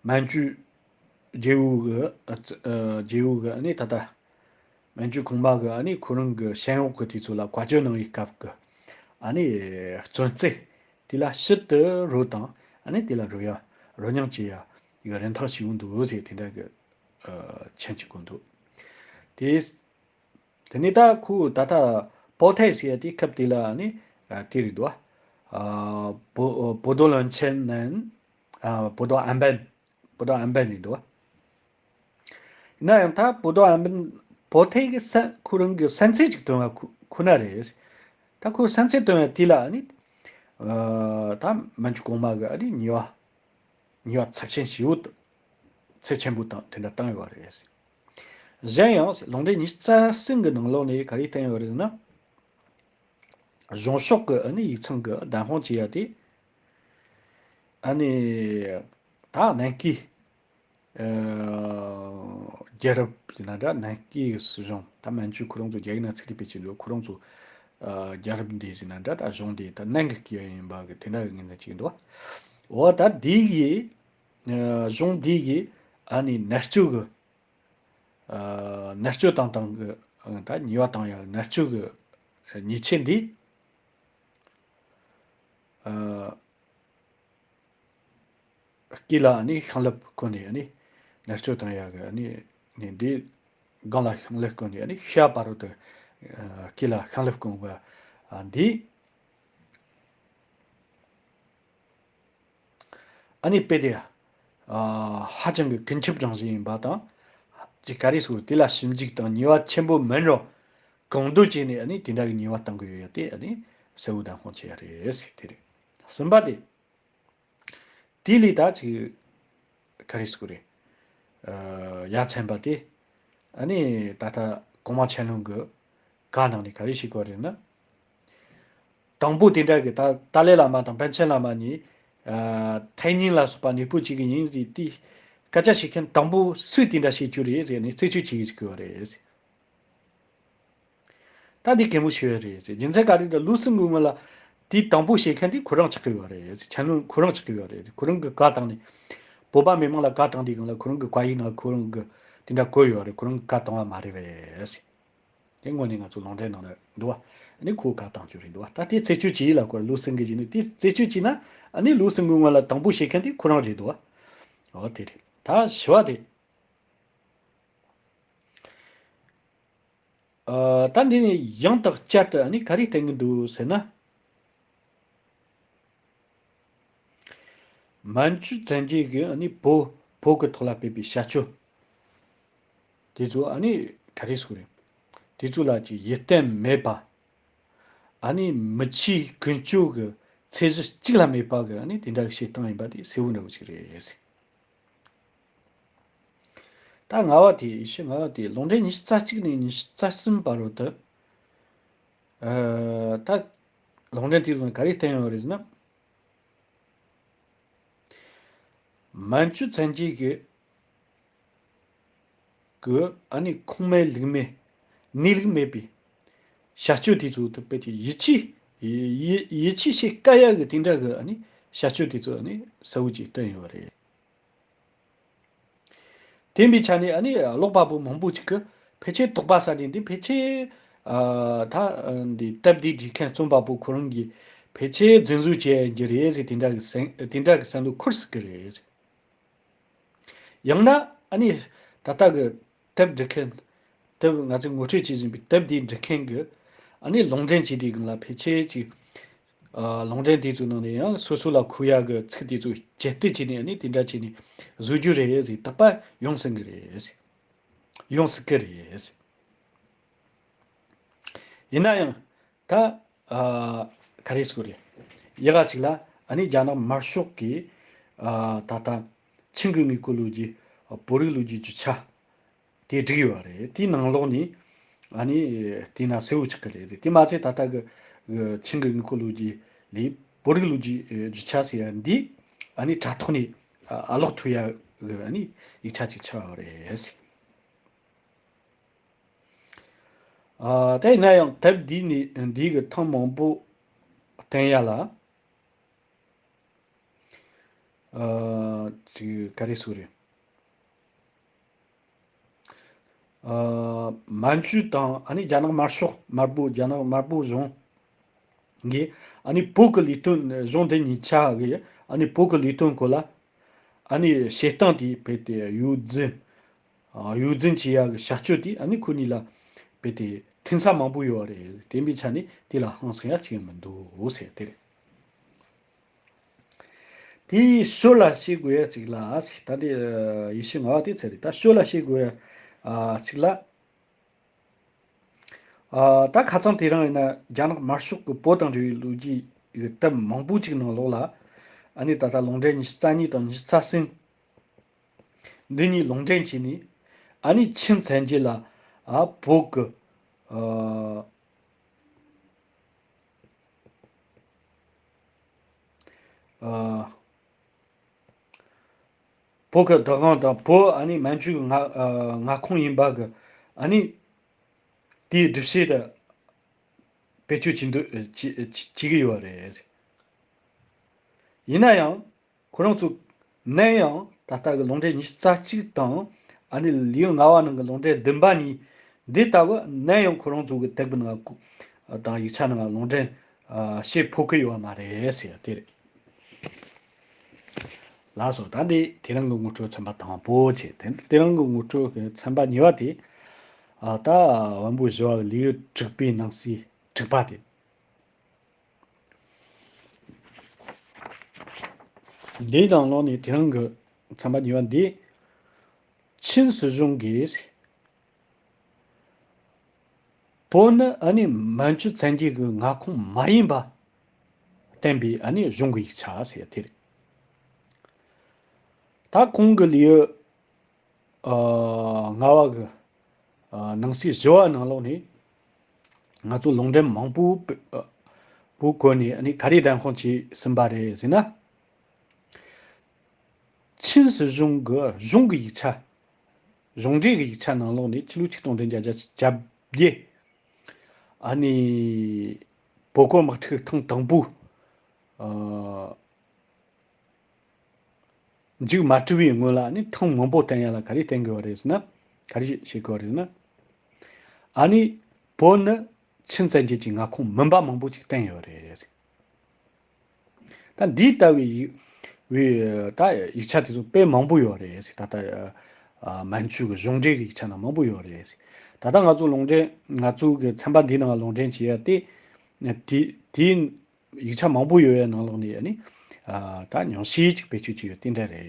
མན་ཇུ་རྒྱལ་པོ་གི་ཨ་ཙི་ཨ་རྒྱལ་པོ་གི་ཨ་ནི་ད་ལྟ་མན་ཇུ་གོང་མ་གི་ཨ་ནི་ཁོ་རང་གི་བྱན་འོག་གི་དེ་ཚོ་ལ་བཀའ་བཀྱོན་གནང་བའི་སྐབས་ཀྱི་ཨ་ནི་བཙོན་རྩེ་དེ་ལ་ཕྱིར་དུ་རོལ་དང་ཨ་ནི་དེ་ལ་རོལ་ཡ་རོལ་མྱོང་བྱེད་ཡ་ཡི་རིན་ཐང་ཞིག་འདུག་ཟེར་དེ་འདྲ་གི་ཨ་མཆན་ཅིག་བཀོད་འདུག་དེ། དེ་ནས་ད་ཁོ་ད་ལྟ་པོ་ཐེ་ཟེར་ཡ་དེ་སྐབས་དེ་ལ་ནི་ཨ་དེ་རེད་འདུག་ཨ་པོ་པོ་ཏོ་ལོན་ཆེན་ནན་ཨ་པོ་ཏོ་ཨན་པན་པོ་ཏོ་ཨན་པན་རེད་འདུག་ཡིན་ན་ཡང་ད་པོ་ཏོ་ཨན་པན་པོ་ཐེ་གི་ས་ཁོ་རང་གི་ས་མཚན་ཅིག་བཏོན་པ་ཁོ་ཁོ་ན་རེད། ད་ཁོ་ས་མཚན་བཏོན་པ་དེ་ལ་ནི་ཨ་ད་མན་ཇུ་གོང་མ་གི་ཨ་ནི་ཉེས་པ། ཉེས་པ་ཚབས་ཆེན་ཞེ་པོ་དང་། ཚབས་ཆེན་པོ་དང་དེ་འདྲ་བཏང་ཡོད་རེད། གཞན་ཡང་ལུང་འདྲེན་ཉི་ཤུ་རྩ་གསུམ་གྱི་ནང་ལོགས་ནས་ག་རེ་བསྟན་ཡོད་རེད་ཟེར་ན། གཞུང་ཕྱོགས་ཀྱི་ཨ་ནི་ཡིག་ཚང་གི་བདམས་དཔང་བྱེད་ཡ་དེ། ཨ་ནི་ད་ནན་ཀི་ཨ་རྒྱལ་རབས་ཟེར་ན་འདྲ། ནན་ཀི་གི་སྲིད་གཞུང་ད་མན་ཇུ་ཁོ་རང་ཚོ་རྒྱ་ཡིག་ནང་ཚིག་དེ་སྤེལ་གྱི་འདུག་ཁོ་རང་ཚོ་ཨ་རྒྱལ་རབས་འདི་ཟེར་ན་འདྲ། ད་གཞུང་འདི་ད་ནན་གི་སྐད་ཡིན་པ་གི་དེ་འདྲ་གི་ངོས་འཛིན་བྱེད་ཀྱི་འདུག་འོ་ད་འདི་གི་ཨ་གཞུང་འདི་གི་ཨ་ནི་མནར་གཅོད་གི་ཨ་མནར་གཅོད་བཏང་སྟངས་གི་ཨ་ད་ཉེས་པ་བཏང་ཡ་མནར་གཅོད་གི་ཉེས་ཆད་འདི་ཨ་སྐེ་ལ་ཨ་ནི་ཤིང་ལེབ་བསྐོན་ནས་ཨ་ནི་མནར་གཅོད་བཏང་ཡ་གི་ཨ་ནི་ནི་འདི་སྒང་ལ་ཤིང་ལེབ་བསྐོན་ནས་ཨ་ནི་ཤ་བར་དུ་ཨ་སྐེ་ལ་ཤིང་ལེབ་བསྐོན་པ་ཨ་འདི། ཨ་ནི་དཔེ་དེ། ཨ་ཧ་ཅང་གི་ཀུན་ཁྱབ་རང་བཞིན་ཡིན་པ་དང་། ཅིག་ག་རེ་ཟེར་དགོས་རེད། དེ་ལ་ཞིབ་འཇུག་དང་ཉེས་པ་ཆེན་པོ་མིན་རུང་གང་འདོད་བྱས་ནས་ཨ་ནི་དེ་འདྲ་གི་ཉེས་པ་གཏང་གི་ཡོད་ཡ་དེ་ཨ་ནི་གསལ་བོ་བདེན་དཔང་བྱེད་ཡ་རེད་ཟེར་དེ་རེད། གསུམ་པ་དེ། དེ་ལས་ད་ཅིག་ག་རེ་ཟེར་དགོས་རེད། ཨ་ཡ་མཚན་པ་དེ། ཨ་ནི་ད་ལྟ་གོང་མ་ཆན་ལུང་གི་བཀའ་ནང་ནས་ག་རེ་བཤད་ཀྱི་ཡོད་རེད་ན། དང་པོ་དེ་འདྲ་གི་ད་ཏཱ་ལའི་བླ་མ་དང་པཎ་ཆེན་བླ་མ་གཉིས། ཨ་ཐའེ་ཉིན་ལ་སོགས་པ་ནས་བོད་བཅུག་གི་ཡིན་ཟེར་དེ། སྐད་ཆ་བཤད་མཁན་དང་པོ་སུས་དེ་འདྲ་བཤད་རྒྱུ་རེད་ཟེར་ནས་རྩད་གཅོད་བྱེད་ཀྱི་ཟེར་གྱི་ཡོད་རེད་ཟེར། ད་འདི་གད་མོ་ཤོར་ཡ་རེད་ཟེར། རྒྱུ་མཚན་ག་རེ་ད་ལུགས་སྲོལ་འགོད་སྔོན་ལ་དེ་དང་པོ་བཤད་མཁན་དེ་ཁོ་རང་ཆགས་ཀྱི་ཡོད་རེད་ཟེར། ཆན་ལུང་ཁོ་རང་ཆགས་ཀྱི་ཡོད་རེད་ཟེར། ཁོ་རང་གི་བཀའ་བཏང་ནས། བོད་པ་མི་མང་ལ་བཀའ་བཏང་དུས་སྒང་ལ་ཁོ་རང་གི་བཀའ་ཡིག་ནང་ཁོ་རང་གི་དེ་འདྲ་བཀོད་ཡོད་རེད། ཁོ་རང་གི་བཀའ་བཏང་བ་མ་རེད་པས་ཟེར། དེ་དངོས་གནས་ང་ཚོ་ལུང་འདྲེན་ནང་ལ་འདུག་བ། ཨ་ནི་ཁོ་བཀའ་བཏང་རྒྱུ་རེད་འདུག་བ། ད་དེ་རྩད་གཅོད་བྱེད་ལ་ཁོ་ལུགས་སྲོལ་འགོད་བྱས་ནས་དེ་རྩད་གཅོད་བྱས་ན་ཨ་ནི་ལུགས་སྲོལ་འགོད་སྔོན་ལ་དང་པོ་བཤད་མཁན་དེ་ཁོ་རང་རེད་འདུག་བ། འོ་དེ་རེད། ད་བཞི་བ་དེ། ཨ་ད་འདི་ནས་ཡང་དང་བསྐྱར་དུ་ཨ་ནི་ག་རེ་བསྟན་གྱི་འདུག་ཟེར་ན། མན་ཇུ་བཙན་རྒྱལ་གྱིས་ཨ་ནི་བོད་བོད་ཀྱི་ཐོག་ལ་སྤེལ་བའི་བྱ་སྤྱོད་དེ་ཚོ་ཨ་ནི་ག་རེ་ཟེར་དགོས་རེད། དེ་ཚོ་ལ་ཅིག་ཡིད་བརྟན་མེད་པ། ཨ་ནི་མི་ཆོས་ཀུན་སྤྱོད་ཀྱི་ཚད་གཞི་གཅིག་ལ་མེད་པ་གི་ཨ་ནི་དེ་འདྲ་གི་བྱེད་སྟངས་ཡིན་པ་དེ་གསལ་བོ་འདྲ་བོ་ཞིག་རེད་ཟེར། ད་ལྔ་བ་དེ་ཡེ་ཤུ་ལྔ་བ་དེ་ལུང་འདྲེན་ཉི་ཤུ་རྩ་གཅིག་ནས་ཉི་ཤུ་རྩ་གསུམ་བར་དུ། ཨ་ད་ལུང་འདྲེན་དེ་ཚོ་ནས་ག་རེ་བསྟན་ཡོད་རེད་ཟེར་ན། མན་ཇུ་བཙན་རྒྱལ་གྱི་གི་ཨ་ནི་ཁུངས་མེད་ལུགས་མེད་གནས་ལུགས་མེད་པའི་བྱ་སྤྱོད་དེ་ཚོ་དེ་དཔེ་དེ་ཡིད་ཆེས་ཡིད་ཡིད་ཆེས་བྱེད་དཀའ་ཡ་གི་དེ་འདྲ་གི་ཨ་ནི་བྱ་སྤྱོད་དེ་ཚོ་ཨ་ནི་གསལ་བོ་ཅིག་བསྟན་ཡོད་རེད། དེ་ཡིན་པའི་ཆ་ནས་ཨ་ནི་ཀློག་པ་པོ་མང་པོ་ཅིག་གིས་ཕལ་ཆེར་དོགས་པ་ཟ་ནས་འདི་ཕལ་ཆེར་ཨ་ད་འདི་སྟབས་བདེ་བྲིས་མཁན་རྩོམ་པ་པོ་ཁོ་རང་གིས་ཕལ་ཆེར་རྫུན་བཟོ་བྱས་ཡིན་རྒྱུ་རེད་ཟེར་དེ་འདྲ་གི་སེམས་དེ་འདྲ་གི་བསམ་བློ་འཁོར་སྲིད་ཀྱི་རེད། ཡང་ན་ཨ་ནི་ད་ལྟ་གི་དེབ་འབྲི་མཁན། དེབ་ང་ཚོས་ངོ་སྤྲོད་བྱེད་བཞིན་པའི་དེབ་འདི་འབྲི་མཁན་གྱི་ཨ་ནི་ལུང་འདྲེན་བྱས་དུས་སྒང་ལ་ཕལ་ཆེར་ཅིག་ཨ་ལུང་འདྲེན་དེ་ཚོའི་ནང་ནས་ཡང་སོ་སོ་ལ་མཁོ་ཡ་གི་ཚིག་དེ་ཚོ་བཅད་བསྡུས་བྱས་ནས་ཨ་ནི་དེ་འདྲ་བྱས་ནས་བཟོ་རྒྱུ་རེད་ཟེར་དོགས་པ་ཡོང་སྲིད་གི་རེད། ཡོང་སྲིད་གི་རེད། ཡིན་ན་ཡང་ད་ཨ་ག་རེ་ཟེར་དགོས་རེད། ཡག་ག་ཅིག་ལ་ཨ་ནི་རྒྱ་ནག་དམར་ཤོག་གིས་ཨ་ད་ལྟ་ཆིང་གི་དངོས་པོ་ལོ་རྒྱུས་བོད་རིགས་ལོ་རྒྱུས་རྒྱུ་ཆ་དེ་བསྒྲིགས་ཡོད་རེད། དེའི་ནང་ལོགས་ནས་ཨ་ནི་དེ་ན་གསལ་བོ་ཆགས་ཀྱི་རེད། དེ་མ་ཚད་ད་ལྟ་གི་ཆིང་གི་དངོས་པོ་ལོ་རྒྱུས་ལས་བོད་རིགས་ལོ་རྒྱུས་རྒྱུ་ཆ་ཟེར་ཡ་འདི་ཨ་ནི་དྲ་ཐོག་ནས་ཨ་ཀློག་ཐུབ་ཡ་གི་ཨ་ནི་ཡིག་ཆ་ཅིག་ཆགས་ཡོད་རེད། ཨ་དེ་ཡིན་ན་ཡང་དེབ་འདི་ནི་འདི་གི་ཐེངས་མང་པོ་བསྟན་ཡ་ལ་ཨ་ཅིག་ག་རེ་ཟེར་དགོས་རེད། ཨ་མན་ཇུ་དང་ཨ་ནི་རྒྱ་ནག་དམར་ཤོག་དམར་པོ་རྒྱ་ནག་དམར་པོ་གཞུང་གིས་ཨ་ནི་བོད་ཀྱི་ལས་དོན་གཞུང་འདི་གཉིས་ཆ་གིས་ཨ་ནི་བོད་ཀྱི་ལས་དོན་སྐོར་ལ་ཨ་ནི་བྱེད་སྟངས་དེ་རྦད་དེ་གཡོ་འཛིན། ཨ་གཡོ་འཛིན་བྱེད་ཡག་གི་བྱ་སྤྱོད་དེ་ཨ་ནི་ཁོ་གཉིས་ལ་རྦད་དེ་མཐུན་ས་མང་པོ་ཡོད་རེད། དེ་འདྲའི་ཆ་ནས་དེ་ལ་ཧང་སང་ཡ་ཅིག་མི་འདུག་ཟེར་དེ་རེད། དེའི་ཞོར་ལ་བཤད་དགོས་ཡ་ཅིག་ལ་ཟེར། ད་དེ་ཡེ་ཤུ་ལྔ་བ་དེ་ཚར་རེད། ད་ཞོར་ལ་བཤད་དགོས་ཡ་ཨ་ཅིག་ལ། ཨ་ད་ཁ་སང་དེ་རིང་ཡིན་ན་རྒྱ་ནག་དམར་ཤོག་གི་བོད་དང་འབྲེལ་བའི་ལོ་རྒྱུས་ཀྱི་དེབ་མང་པོ་ཅིག་ནང་ལོགས་ལ་ཨ་ནི་ད་ལྟ་ལུང་འདྲེན་ཉི་ཤུ་རྩ་གཉིས་དང་ཉི་ཤུ་རྩ་གསུམ་འདི་གཉིས་ལུང་འདྲེན་བྱས་ནས་ཨ་ནི་ཆིང་བཙན་རྒྱལ་ལ་ཨ་བོད་ཀྱི་ཨ་ཨ་བོད་ཀྱི་བདག་དབང་དང་བོད་ཨ་ནི་མན་ཇུའི་མངའ་ཨ་མངའ་ཁོངས་ཡིན་པ་གི་ཨ་ནི་དེའི་སྒྲུབ་བྱེད་དུ་བེད་སྤྱོད་བྱེད་འདོད་བྱེད་བྱེད་ཀྱི་ཡོད་རེད། ཡིན་ན་ཡང་ཁོ་རང་ཚོ་ནམ་ཡང་ད་ལྟ་གི་ལུང་འདྲེན་ཉི་ཤུ་རྩ་གཅིག་དང་ཨ་ནི་ལེའུ་ལྔ་བ་ནང་གི་ལུང་འདྲེན་བདུན་པ་གཉིས་འདི་ལྟ་བུ་ནམ་ཡང་ཁོ་རང་ཚོ་གི་དེབ་ནང་དང་ཡིག་ཆ་ནང་ལུང་འདྲེན་བྱེད་ཕོད་ཀྱི་ཡོད་མ་རེད་ཟེར་དེ་རེད། ལགས་སོ། ད་འདི་དེ་རིང་གི་ངོ་སྤྲོད་ཚན་པ་དང་པོ་བྱས། དེ་དེ་རིང་གི་ངོ་སྤྲོད་ཀྱི་ཚན་པ་གཉིས་པ་དེ་ཨ་ད་དབོན་པོ་ཞི་བ་གི་ལེའུ་དྲུག་པའི་ནང་གསེས་དྲུག་པ་དེ། འདིའི་ནང་ལོགས་ནས་དེ་རིང་གི་ ཚན་པ་གཉིས་པ་འདི། ཆིན་སྲིད་གཞུང་གིས་བོད་ནི་ཨ་ནི་མན་ཇུ་བཙན་རྒྱལ་གྱི་མངའ་ཁོངས་མ་ཡིན་པ་བསྟན་པའི་ཨ་ནི་གཞུང་གི་ཡིག་ཆ་ཟེར་ཡ་དེ་རེད། ད་ཁོང་གི་ལེའུ་ཨ་ལྔ་བ་གི་ཨ་ནང་གསེས་བཞི་བ་ནང་ལོགས་ནས་ང་ཚོ་ལུང་འདྲེན་མང་པོ་པོ་བཀོད་ནས་ཨ་ནི་ག་རེ་བདེན་དཔང་བྱས་ཟིན་པ་རེད་ཟེར་ན། ཆིན་སྲིད་གཞུང་གི་གཞུང་གི་ཡིག་ཆ། གཞུང་འབྲེལ་གྱི་ཡིག་ཆ་ནང་ལོགས་ནས་ཕྱི་ལོ་ཆིག་སྟོང་བདུན་བརྒྱ་བརྒྱད་ཅུ་གྱ་བརྒྱད། ཨ་ནི། བོད་གོ་དམག་འཁྲུག་ཐེངས་དང་པོ། ཨ། མཇུག་མ་གྲུབ་པའི་སྔོན་ལ་ཨ་ནི་ཐེངས་མང་པོ་བསྟན་ཡ་ལ་ག་རེ་བསྟན་དགོས་པ་རེད་ཟེར་ན། ག་རེ་བྱེད་དགོས་པ་རེད་ཟེར་ན། ཨ་ནི། བོད་ནི་ཆིན་བཙན་རྒྱལ་གྱི་མངའ་ཁོངས་མིན་པ་མང་པོ་ཅིག་བསྟན་ཡོད་རེད། ད་འདི་ལྟ་བུའི་ཡིག་བའི་ད་ཡིག་ཆ་དེ་ཚོ་དཔེ་མང་པོ་ཡོད་རེད། ད་ལྟ་ཨ་མན་ཇུ་གི་གཞུང་འབྲེལ་གྱི་ཡིག་ཆ་ནང་མང་པོ་ཡོད་རེད། ད་ལྟ་ང་ཚོ་ལུང་འདྲེན་ང་ཚོ་གི་ཚན་པ་འདིའི་ནང་ལུང་འདྲེན་བྱེད་ཡ་དེ་དེ་དེའི་ཡིག་ཆ་མང་པོ་ཡོད་ཡ་ནང་ལོགས་ནས་ཨ་ནི་ཨ་ད་ཉུང་ཤས་ཅིག་བེད་སྤྱོད་བྱས་ཡོད་དེ་འདྲ་རེད།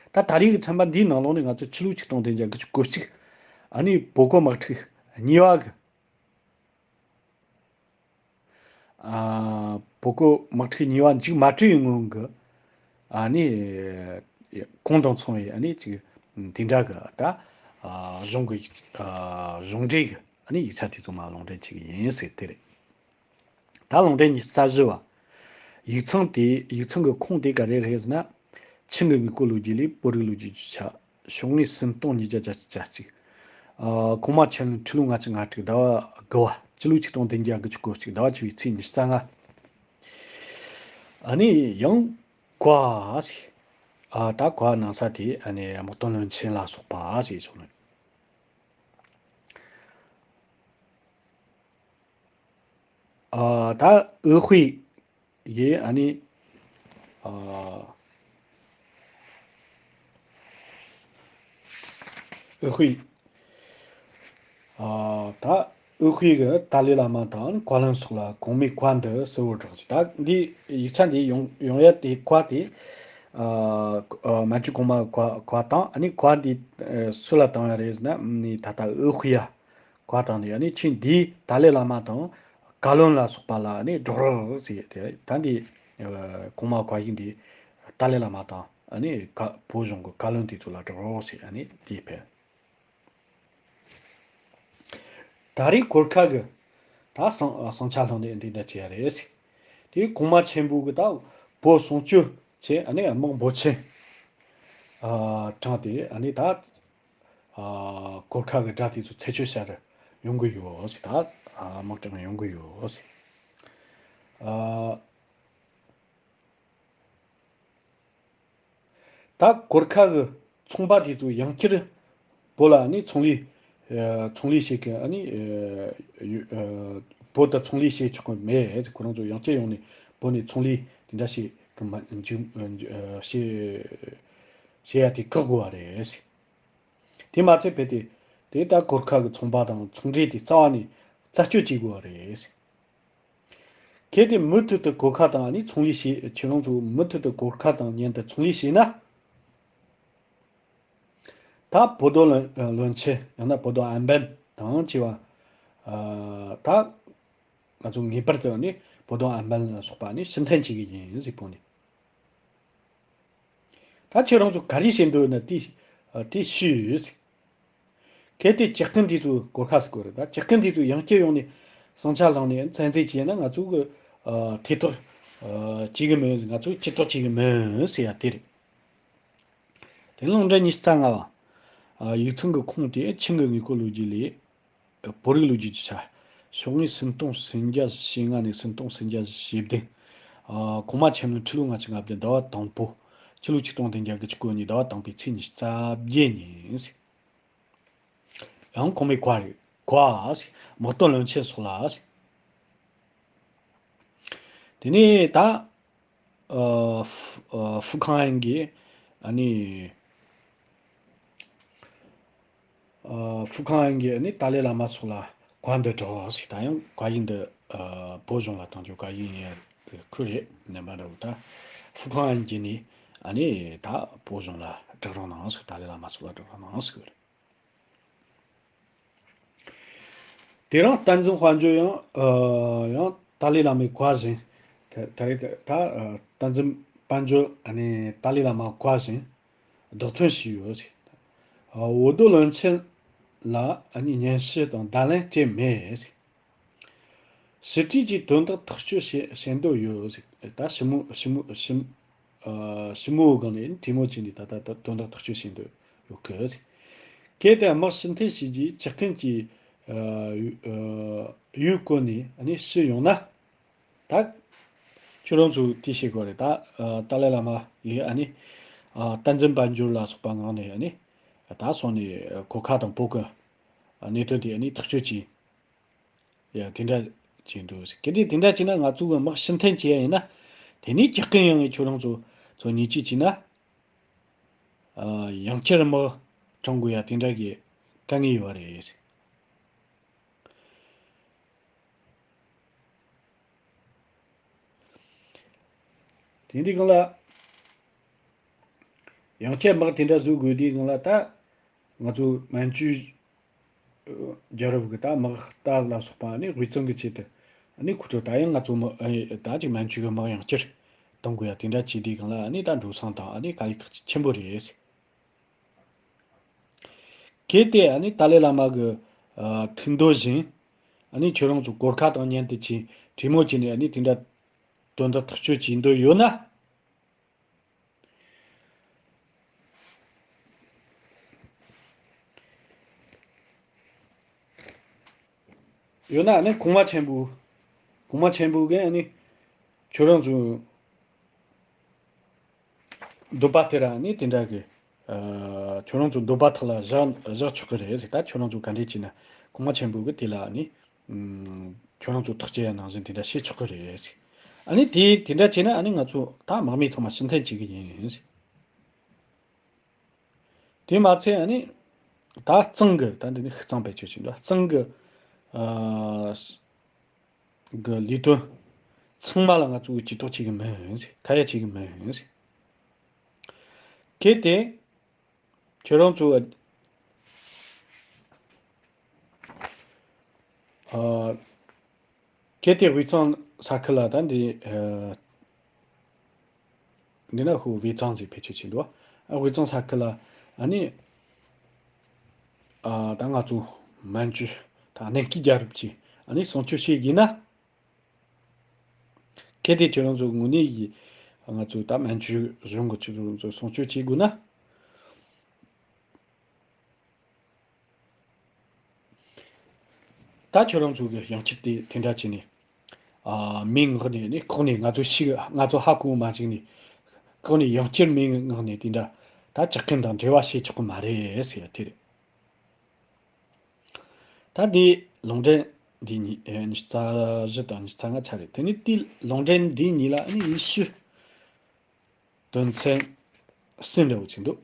ད་ད་རེས་ཀྱི་ཚན་པ་འདིའི་ནང་ལོགས་ནས་ང་ཚོ་ཕྱི་ལོ་ཆིག་སྟོང་བདུན་བརྒྱ་དགུ་བཅུ་གོ་གཅིག་ཨ་ནི་བོད་གོ་དམག་འཁྲུག་གཉིས་པ་གི་ཨ། བོད་གོ་དམག་འཁྲུག་གཉིས་པ་མཇུག་མ་གྲུབ་པའི་སྔོན་གྱི་ཨ་ནི་གོང་དང་མཚུངས་པའི་ཨ་ནི་ཅིག་དེ་འདྲ་གི་ད་ཨ་གཞུང་གི་ཨ་གཞུང་འབྲེལ་གྱི་ཨ་ནི་ཡིག་ཆ་དེ་ཚོ་མར་ལུང་འདྲེན་བྱེད་ཀྱི་ཡིན་ཟེར་དེ་རེད། ད་ལུང་འདྲེན་ཉི་ཤུ་རྩ་བཞི་བ། ཡིག་ཚང་དེ་ཡིག་ཚང་གི་ཁུངས་དེ་ག་རེ་རེད་ཟེར་ན། ཆིང་གི་དངུལ་རྐུ་ལོ་རྒྱུས་ལས་བོད་རིགས་ལོ་རྒྱུས་ཀྱི་ཆ། ཤོག་ངོས་སུམ་སྟོང་ཉིས་བརྒྱ་བརྒྱད་ཅུ་གྱ་གཅིག་ཨ། གོང་མ་ཆེན་ལུང་ཁྲི་ལོ་ལྔ་བཅུ་ང་དྲུག་ཟླ་བ་དགུ་བ་སྤྱི་ལོ་ཆིག་སྟོང་བདུན་བརྒྱ་དགུ་བཅུ་གོ་གཅིག་ཟླ་བ་བཅུ་པའི་ཚེས་ཉི་ཤུ་རྩ་ལྔ། ཨ་ནི་ཡང་བཀའ་ཞིག་ཨ་ད་བཀའ་གནང་ས་དེ་ཨ་ནི་དམག་དོན་བློན་ཆེན་ལ་སོགས་པ་ཞེས་གསུངས་ནས། ཨ་ད་འོས་དཔེ་ཡིས་ཨ་ནི་ཨ་འོས་དཔེ་ཨ་ད་འོས་དཔེ་གི་ཏཱ་ལའི་བླ་མ་དང་བཀའ་བློན་སོགས་ལ་གོང་མའི་བཀའ་འདི་གསོལ་བར་སྒྲོག་ཅིག་ད་འདི་ཡིག་ཆ་འདི་ཡོང་ཡོང་ཡ་དེ་བཀའ་དེ་ཨ་ཨ་མན་ཇུ་གོང་མ་བཀའ་བཀའ་དང་ཨ་ནི་བཀའ་འདི་ཨ་སུ་ལ་བཏང་ཡ་རེད་ཟེར་ན་ནི་ད་ལྟ་འོས་དཔེ་ཡ། བཀའ་བཏང་ནས་ཨ་ནི་ཆིང་འདིའི་ཏཱ་ལའི་བླ་མ་དང་བཀའ་བློན་ལ་སོགས་པ་ལ་ཨ་ནི་སྒྲོག་རོགས་ཟེར་ཏེ་ད་འདི་ཨ་གོང་མ་བཀའ་ཡིག་འདི་ཏཱ་ལའི་བླ་མ་དང་ཨ་ནི་བཀའ་བོད་གཞུང་གི་བཀའ་བློན་དེ་ཚོ་ལ་སྒྲོག་རོགས་ཟེར་ཨ་ནི་དེ་ཕེབས། ད་རེས་གོར་ཁ་གི་ད་ཟིང་ཟིང་ཆ་སློང་ནས་འདི་འདྲ་བྱས་རེད་ཟེར། དེ་གོང་མ་ཆེན་པོ་གི་ད་བོད་སྲུང་སྐྱོབ་ཆེད་ཨ་ནི་དམག་འབོར་ཆེན་ཨ་དྲངས་ཏེ་ཨ་ནི་ད། ཨ་གོར་ཁ་གི་དགྲ་དེ་ཚོ་ཚེ་ཆོད་བྱ་རུ་ཡོང་གི་ཡོད་ཟེར། ད་ཨ་དམག་དྲངས་ཡོང་གི་ཡོད་ཟེར། ཨ་ད་གོར་ཁ་གི་ཚོང་པ་དེ་ཚོ་ཡང་བསྐྱར་བོད་ལ་ནི་ཚོང་ལས་ཨ་ཚོང་ལས་བྱེད་གི་ཨ་ནི་ཨ་ཡོ་ཨ་བོད་དུ་ཚོང་ལས་བྱེད་ཆོག་གི་མེད་ཟེར། ཁོ་རང་ཚོ་ཡང་བསྐྱར་ཡོང་ནས་བོད་ནས་ཚོང་ལས་དེ་འདྲ་བྱེད་གི་མ་འཇུག་ཨ་བྱེད་བྱེད་ཡ་དེ་བཀག་དགོས་པ་རེད་ཟེར། དེ་མ་ཚད་བས་ཏེ། དེ་ལྟར་གོར་ཁ་གི་ཚོང་པ་དང་ཚོང་འབྲེལ་དེ་རྩ་བ་ནས་རྩད་གཅོད་བྱེད་དགོས་པ་རེད། གལ་ཏེ་མུ་མཐུད་དུ་གོར་ཁ་དང་ནི་ཚོང་ལས་བྱེད་ཁྱེད་རང་ཚོ་མུ་མཐུད་དུ་གོར་ཁ་དང་མཉམ་དུ་ཚོང་ལས་བྱས་ན། ད་བོད་དོན་བློན་བློན་ཆེན་ཡང་ན་བོད་དོན་ཨན་པན་དང་བཅས་པ། ཨ་ད་ང་ཚོ་ངེས་པར་དུ་ནི་བོད་དོན་ཨན་པན་ལ་སོགས་པ་ནི་ཕྱིར་འཐེན་བྱེད་ཀྱི་ཡིན་ཟེར་གོ་ནས། ད་ཁྱེད་རང་ཚོ་ག་རེ་བྱེད་འདོད་ན་དེ་དེ་ཞུས། གལ་ཏེ་ཇག་རྐུན་དེ་ཚོ་གོར་ཁ་ཟེར་གོ་རེད། ད་ཇག་རྐུན་དེ་ཚོ་ཡང་བསྐྱར་ཡོང་ནས་ཟིང་ཆ་བསླངས་ནས་བཙན་འཛུལ་བྱས་ན་ང་ཚོ་གི་ཨ་ཐེ་གཏོགས་ཨ་བྱེད་གི་མིན། ང་ཚོ་སྤྱི་གཏོགས་བྱེད་གི་མིན་ཟེར་ཡ་དེ་རེད། དེ་ལུང་འདྲེན་ཉི་ཤུ་རྩ་ལྔ་བ། ཨ་ཡིག་ཚང་གི་ཁུངས་དེ་ཆིང་གི་དངུལ་རྐུ་ལོ་རྒྱུས་ལས། བོད་རིགས་ལོ་རྒྱུས་ཀྱི་ཆ། ཤོག་ངོས་སུམ་སྟོང་སུམ་བརྒྱ་ཞེ་ལྔ་ནས་སུམ་སྟོང་སུམ་བརྒྱ་ཞེ་བདུན། ཨ་གོང་མ་ཆེན་མོའི་ཁྲི་ལོ་ལྔ་བཅུ་ང་བདུན་ཟླ་བ་དང་པོ། ཕྱི་ལོ་ཆིག་སྟོང་བདུན་བརྒྱ་དགུ་བཅུ་གོ་གཉིས་ཟླ་བ་དང་པོའི་ཚེས་ཉི་ཤུ་རྩ་བརྒྱད་ཉིན། ཡང་གོང་མའི་བཀའ་རེད། བཀའ། དམག་དོན་བློན་ཆེན་སོགས་ལ། དེ་ནས་ད། ཨ་ཧྥུ་ཨ་ཧྥུ་ཁང་ཨན་གྱིས་ཨ་ནི། ཨ་ཧྥུ་ཁང་ཨན་གྱིས་ཨ་ནི་ཏཱ་ལའི་བླ་མ་ཚོ་ལ་བཀའ་འདི་སྒྲོག་ཟེར། ད་ཡང་བཀའ་ཡིག་འདི་ཨ་བོད་གཞུང་ལ་བཏང་རྒྱུ་བཀའ་ཡིག་ཡིན་ཡ་ཁུལ་རེད། ནན་པ་འདྲ་བོ། ད་ཧྥུ་ཁང་ཨན་གྱིས་ནི་ ཨ་ནི་ད་བོད་གཞུང་ལ་བསྒྲགས་རོགས་གནང་ཟེར། ཏཱ་ལའི་བླ་མ་ཚོ་ལ་བསྒྲགས་རོགས་གནང་ཟེར་གི་རེད། དེ་རིང་བསྟན་འཛིན་དཔལ་འབྱོར་ཡང་ཨ་ཡང་ཏཱ་ལའི་བླ་མའི་བཀའ་བཞིན། ད་ད་རེས་ད་ཨ་བསྟན་འཛིན་དཔལ་འབྱོར་ཨ་ནི་ཏཱ་ལའི་བླ་མ་བཀའ་བཞིན་བདག་དོན་བྱས་ཡོད་ཟེར། ཨ་འོ་དོ་བློན་ཆེན་ལ་ཨ་ནི་སྙན་ཞུ་དང་བརྡ་ལན་སྤྲད་མེད་ཟེར། ཕྱི་དྲིལ་གྱིས་དོན་དག་ཐག་གཅོད་བྱེད་བྱེད་འདོད་ཡོད་ཟེར། ད་ཞི་མོ་ཞི་མོ་ཞི་ཨ་ཞི་མོའི་སྒང་ནས་གྲོས་མོལ་བྱས་ནས་ད་ལྟ་ད་དོན་དག་ཐག་གཅོད་བྱེད་འདོད་ཡོད་གི་ཟེར། གལ་ཏེ་དམག་ཕྱིར་འཐེན་བྱས་རྗེས་ཇག་རྐུན་གྱིས་ཨ་ཡུལ་ཨ་ཡུལ་བསྐོར་ནས་ཨ་ནི་ཕྱིར་ཡོང་ན། ད་ཁྱོད་རང་ཚོས་དེ་ཤེས་དགོས་རེད། ད་ཨ་ཏཱ་ལའི་བླ་མ་ཡིས་ཨ་ནི་ཨ་བསྟན་འཛིན་དཔལ་འབྱོར་ལ་སོགས་པ་ངག་ནས་ཨ་ནི་ད་སོང་ནས་གོར་ཁ་དང་བོད་ཀྱི་གནད་དོན་དེ་ཨ་ནི་ཐག་གཅོད་བྱས། ཡ་དེ་འདྲ་བྱས་འདུག་ཟེར། གལ་ཏེ་དེ་འདྲ་བྱས་ན་ང་ཚོ་གི་དམག་ཕྱིར་འཐེན་བྱས་ཡིན་ན། དེ་ནས་ཇག་རྐུན་ཡོང་ངས་ཁྱོད་རང་ཚོ་ཚོ་ཉེས་ཆད་བྱས་ན། ཨ་ཡང་བསྐྱར་དམག་དྲངས་དགོས་ཡ་དེ་འདྲ་གི་དཀའ་ངལ་ཡོད་རེད་ཟེར། དེ་འདི་གང་ལ། ཡང་བསྐྱར་དམག་དེ་འདྲ་བཟོ་དགོས་དུས་སྒང་ལ་ད་ང་ཚོ་མན་ཇུའི་རྒྱལ་རབས་ཀྱི་ད་དམག་རྟ་ལ་སོགས་པ་ནི་དབུས་གཙང་གི་ཆེད་དུ་ནི་ཁུ་ཁྲོ་ད་ཡང་ང་ཚོ་མི་ད་ཅིག་མན་ཇུ་གི་དམག་ཡང་བསྐྱར་གཏོང་དགོས་ཡ་དེ་འདྲ་བྱེད་དུས་སྒང་ལ་ནི་ད་འགྲོ་སོང་དང་ནི་དཀའ་ལས་ཁག་ཆེན་པོ་རེད། གལ་ཏེ་ནི་ཏཱ་ལའི་བླ་མ་གི་ཐུགས་འདོད་བཞིན་ནི་ཁྱོད་རང་ཚོ་གོར་ཁ་དང་མཉམ་དུ་ཆེད་གྲོས་མོལ་བྱས་ནས་ནི་དེ་འདྲ་དོན་དག་ཐག་གཅོད་བྱེད་འདོད་ཡོད་ན། ཡོད་ན་ནི་གོང་མ་ཆེན་པོ། གོང་མ་ཆེན་པོ་གིས་ནི་ཁྱོད་རང་ཚོ་འདོད་པ་དེ་ར་ནི་དེ་འདྲ་གི་ཨ་ཁྱོད་རང་ཚོ་འདོད་པ་དག་ལ་བཞག་བཞག་ཆོག་གི་རེད་ཟེར། ད་ཁྱོད་རང་ཚོ་ག་འདྲས་བྱས་ན་གོང་མ་ཆེན་པོ་གིས་དེ་ལ་ནི་ཨ་ཁྱོད་རང་ཚོ་ཐག་བཅད་ཡ་ནང་བཞིན་དེ་འདྲ་བྱེད་ཆོག་གི་རེད་ཟེར། ཨ་ནི་དེ་དེ་འདྲ་བྱས་ན་ཨ་ནི་ང་ཚོ་ད་དམག་མི་ཚང་མ་ཕྱིར་འཐེན་བྱེད་གི་ཡིན་ཟེར། དེ་མ་ཚད་ཨ་ནི་ད་གཙང་གི་ད་འདི་ནི་ཤི་གཙང་བེད་སྤྱོད་བྱེད་འདུག་གཙང་གི་ཨ་གི་ལས་དོན་ཚང་མ་ལ་ང་ཚོ་གི་ཇུས་གཏོགས་བྱེད་གི་མིན་ཟེར། ཁ་ཡ་བྱེད་གི་མིན་ཟེར། གལ་ཏེ་ཁྱོད་རང་ཚོ་ཨ་གལ་ཏེ་དབུས་གཙང་ས་ཁུལ་ལ་ད་འདི་ཨ་འདི་ན་ཧུ་དབུས་གཙང་ཟེར་བེད་སྤྱོད་བྱེད་འདུག་ཨ་དབུས་གཙང་ས་ཁུལ་ལ་ཨ་ནི་ཨ་ད་ང་ཚོ་མན་ཇུ་ད་གནམ་གཤིས་རྒྱལ་རབས་ཀྱི་ཨ་ནི་སྲུང་སྐྱོབ་བྱེད་དགོས་ན། གལ་ཏེ་ཁྱོད་རང་ཚོ་དངོས་གནས་ཀྱི་ང་ཚོ་ད་མན་ཇུ་གཞུང་གི་ཁྱོད་རང་ཚོ་སྲུང་སྐྱོབ་བྱེད་དགོས་ན། ད་ཁྱོད་རང་ཚོ་གི་ཡང་ཁྱེར་དེ་དེ་འདྲ་བྱས་ནས་ཨ་མིང་མངགས་ནས་ནི་ཁོག་ནས་ང་ཚོ་ཤི་ང་ཚོ་ཧ་གོ་མ་བཅུག་ནས་ཁོག་ནས་ཡང་བསྐྱར་མིང་མངགས་ནས་དེ་འདྲ་ད་ཇག་རྐུན་དང་འབྲེལ་བ་བྱེད་ཆོག་གི་མ་རེད་ཟེར་ཡ་དེ་རེད། ད་འདི་ལུང་འདྲེན་འདི་ཉི་ཨེ་ཉི་ཤུ་རྩ་བཞི་དང་ཉི་ཤུ་རྩ་ལྔ་ཆ་རེད། དེ་ནི་དེའི་ལུང་འདྲེན་འདི་གཉིས་ལ་ཨ་ནི་ཡེ་ཤུ་དོན་ཚན་གསུམ་འདྲ་བོ་ཅིག་འདུག་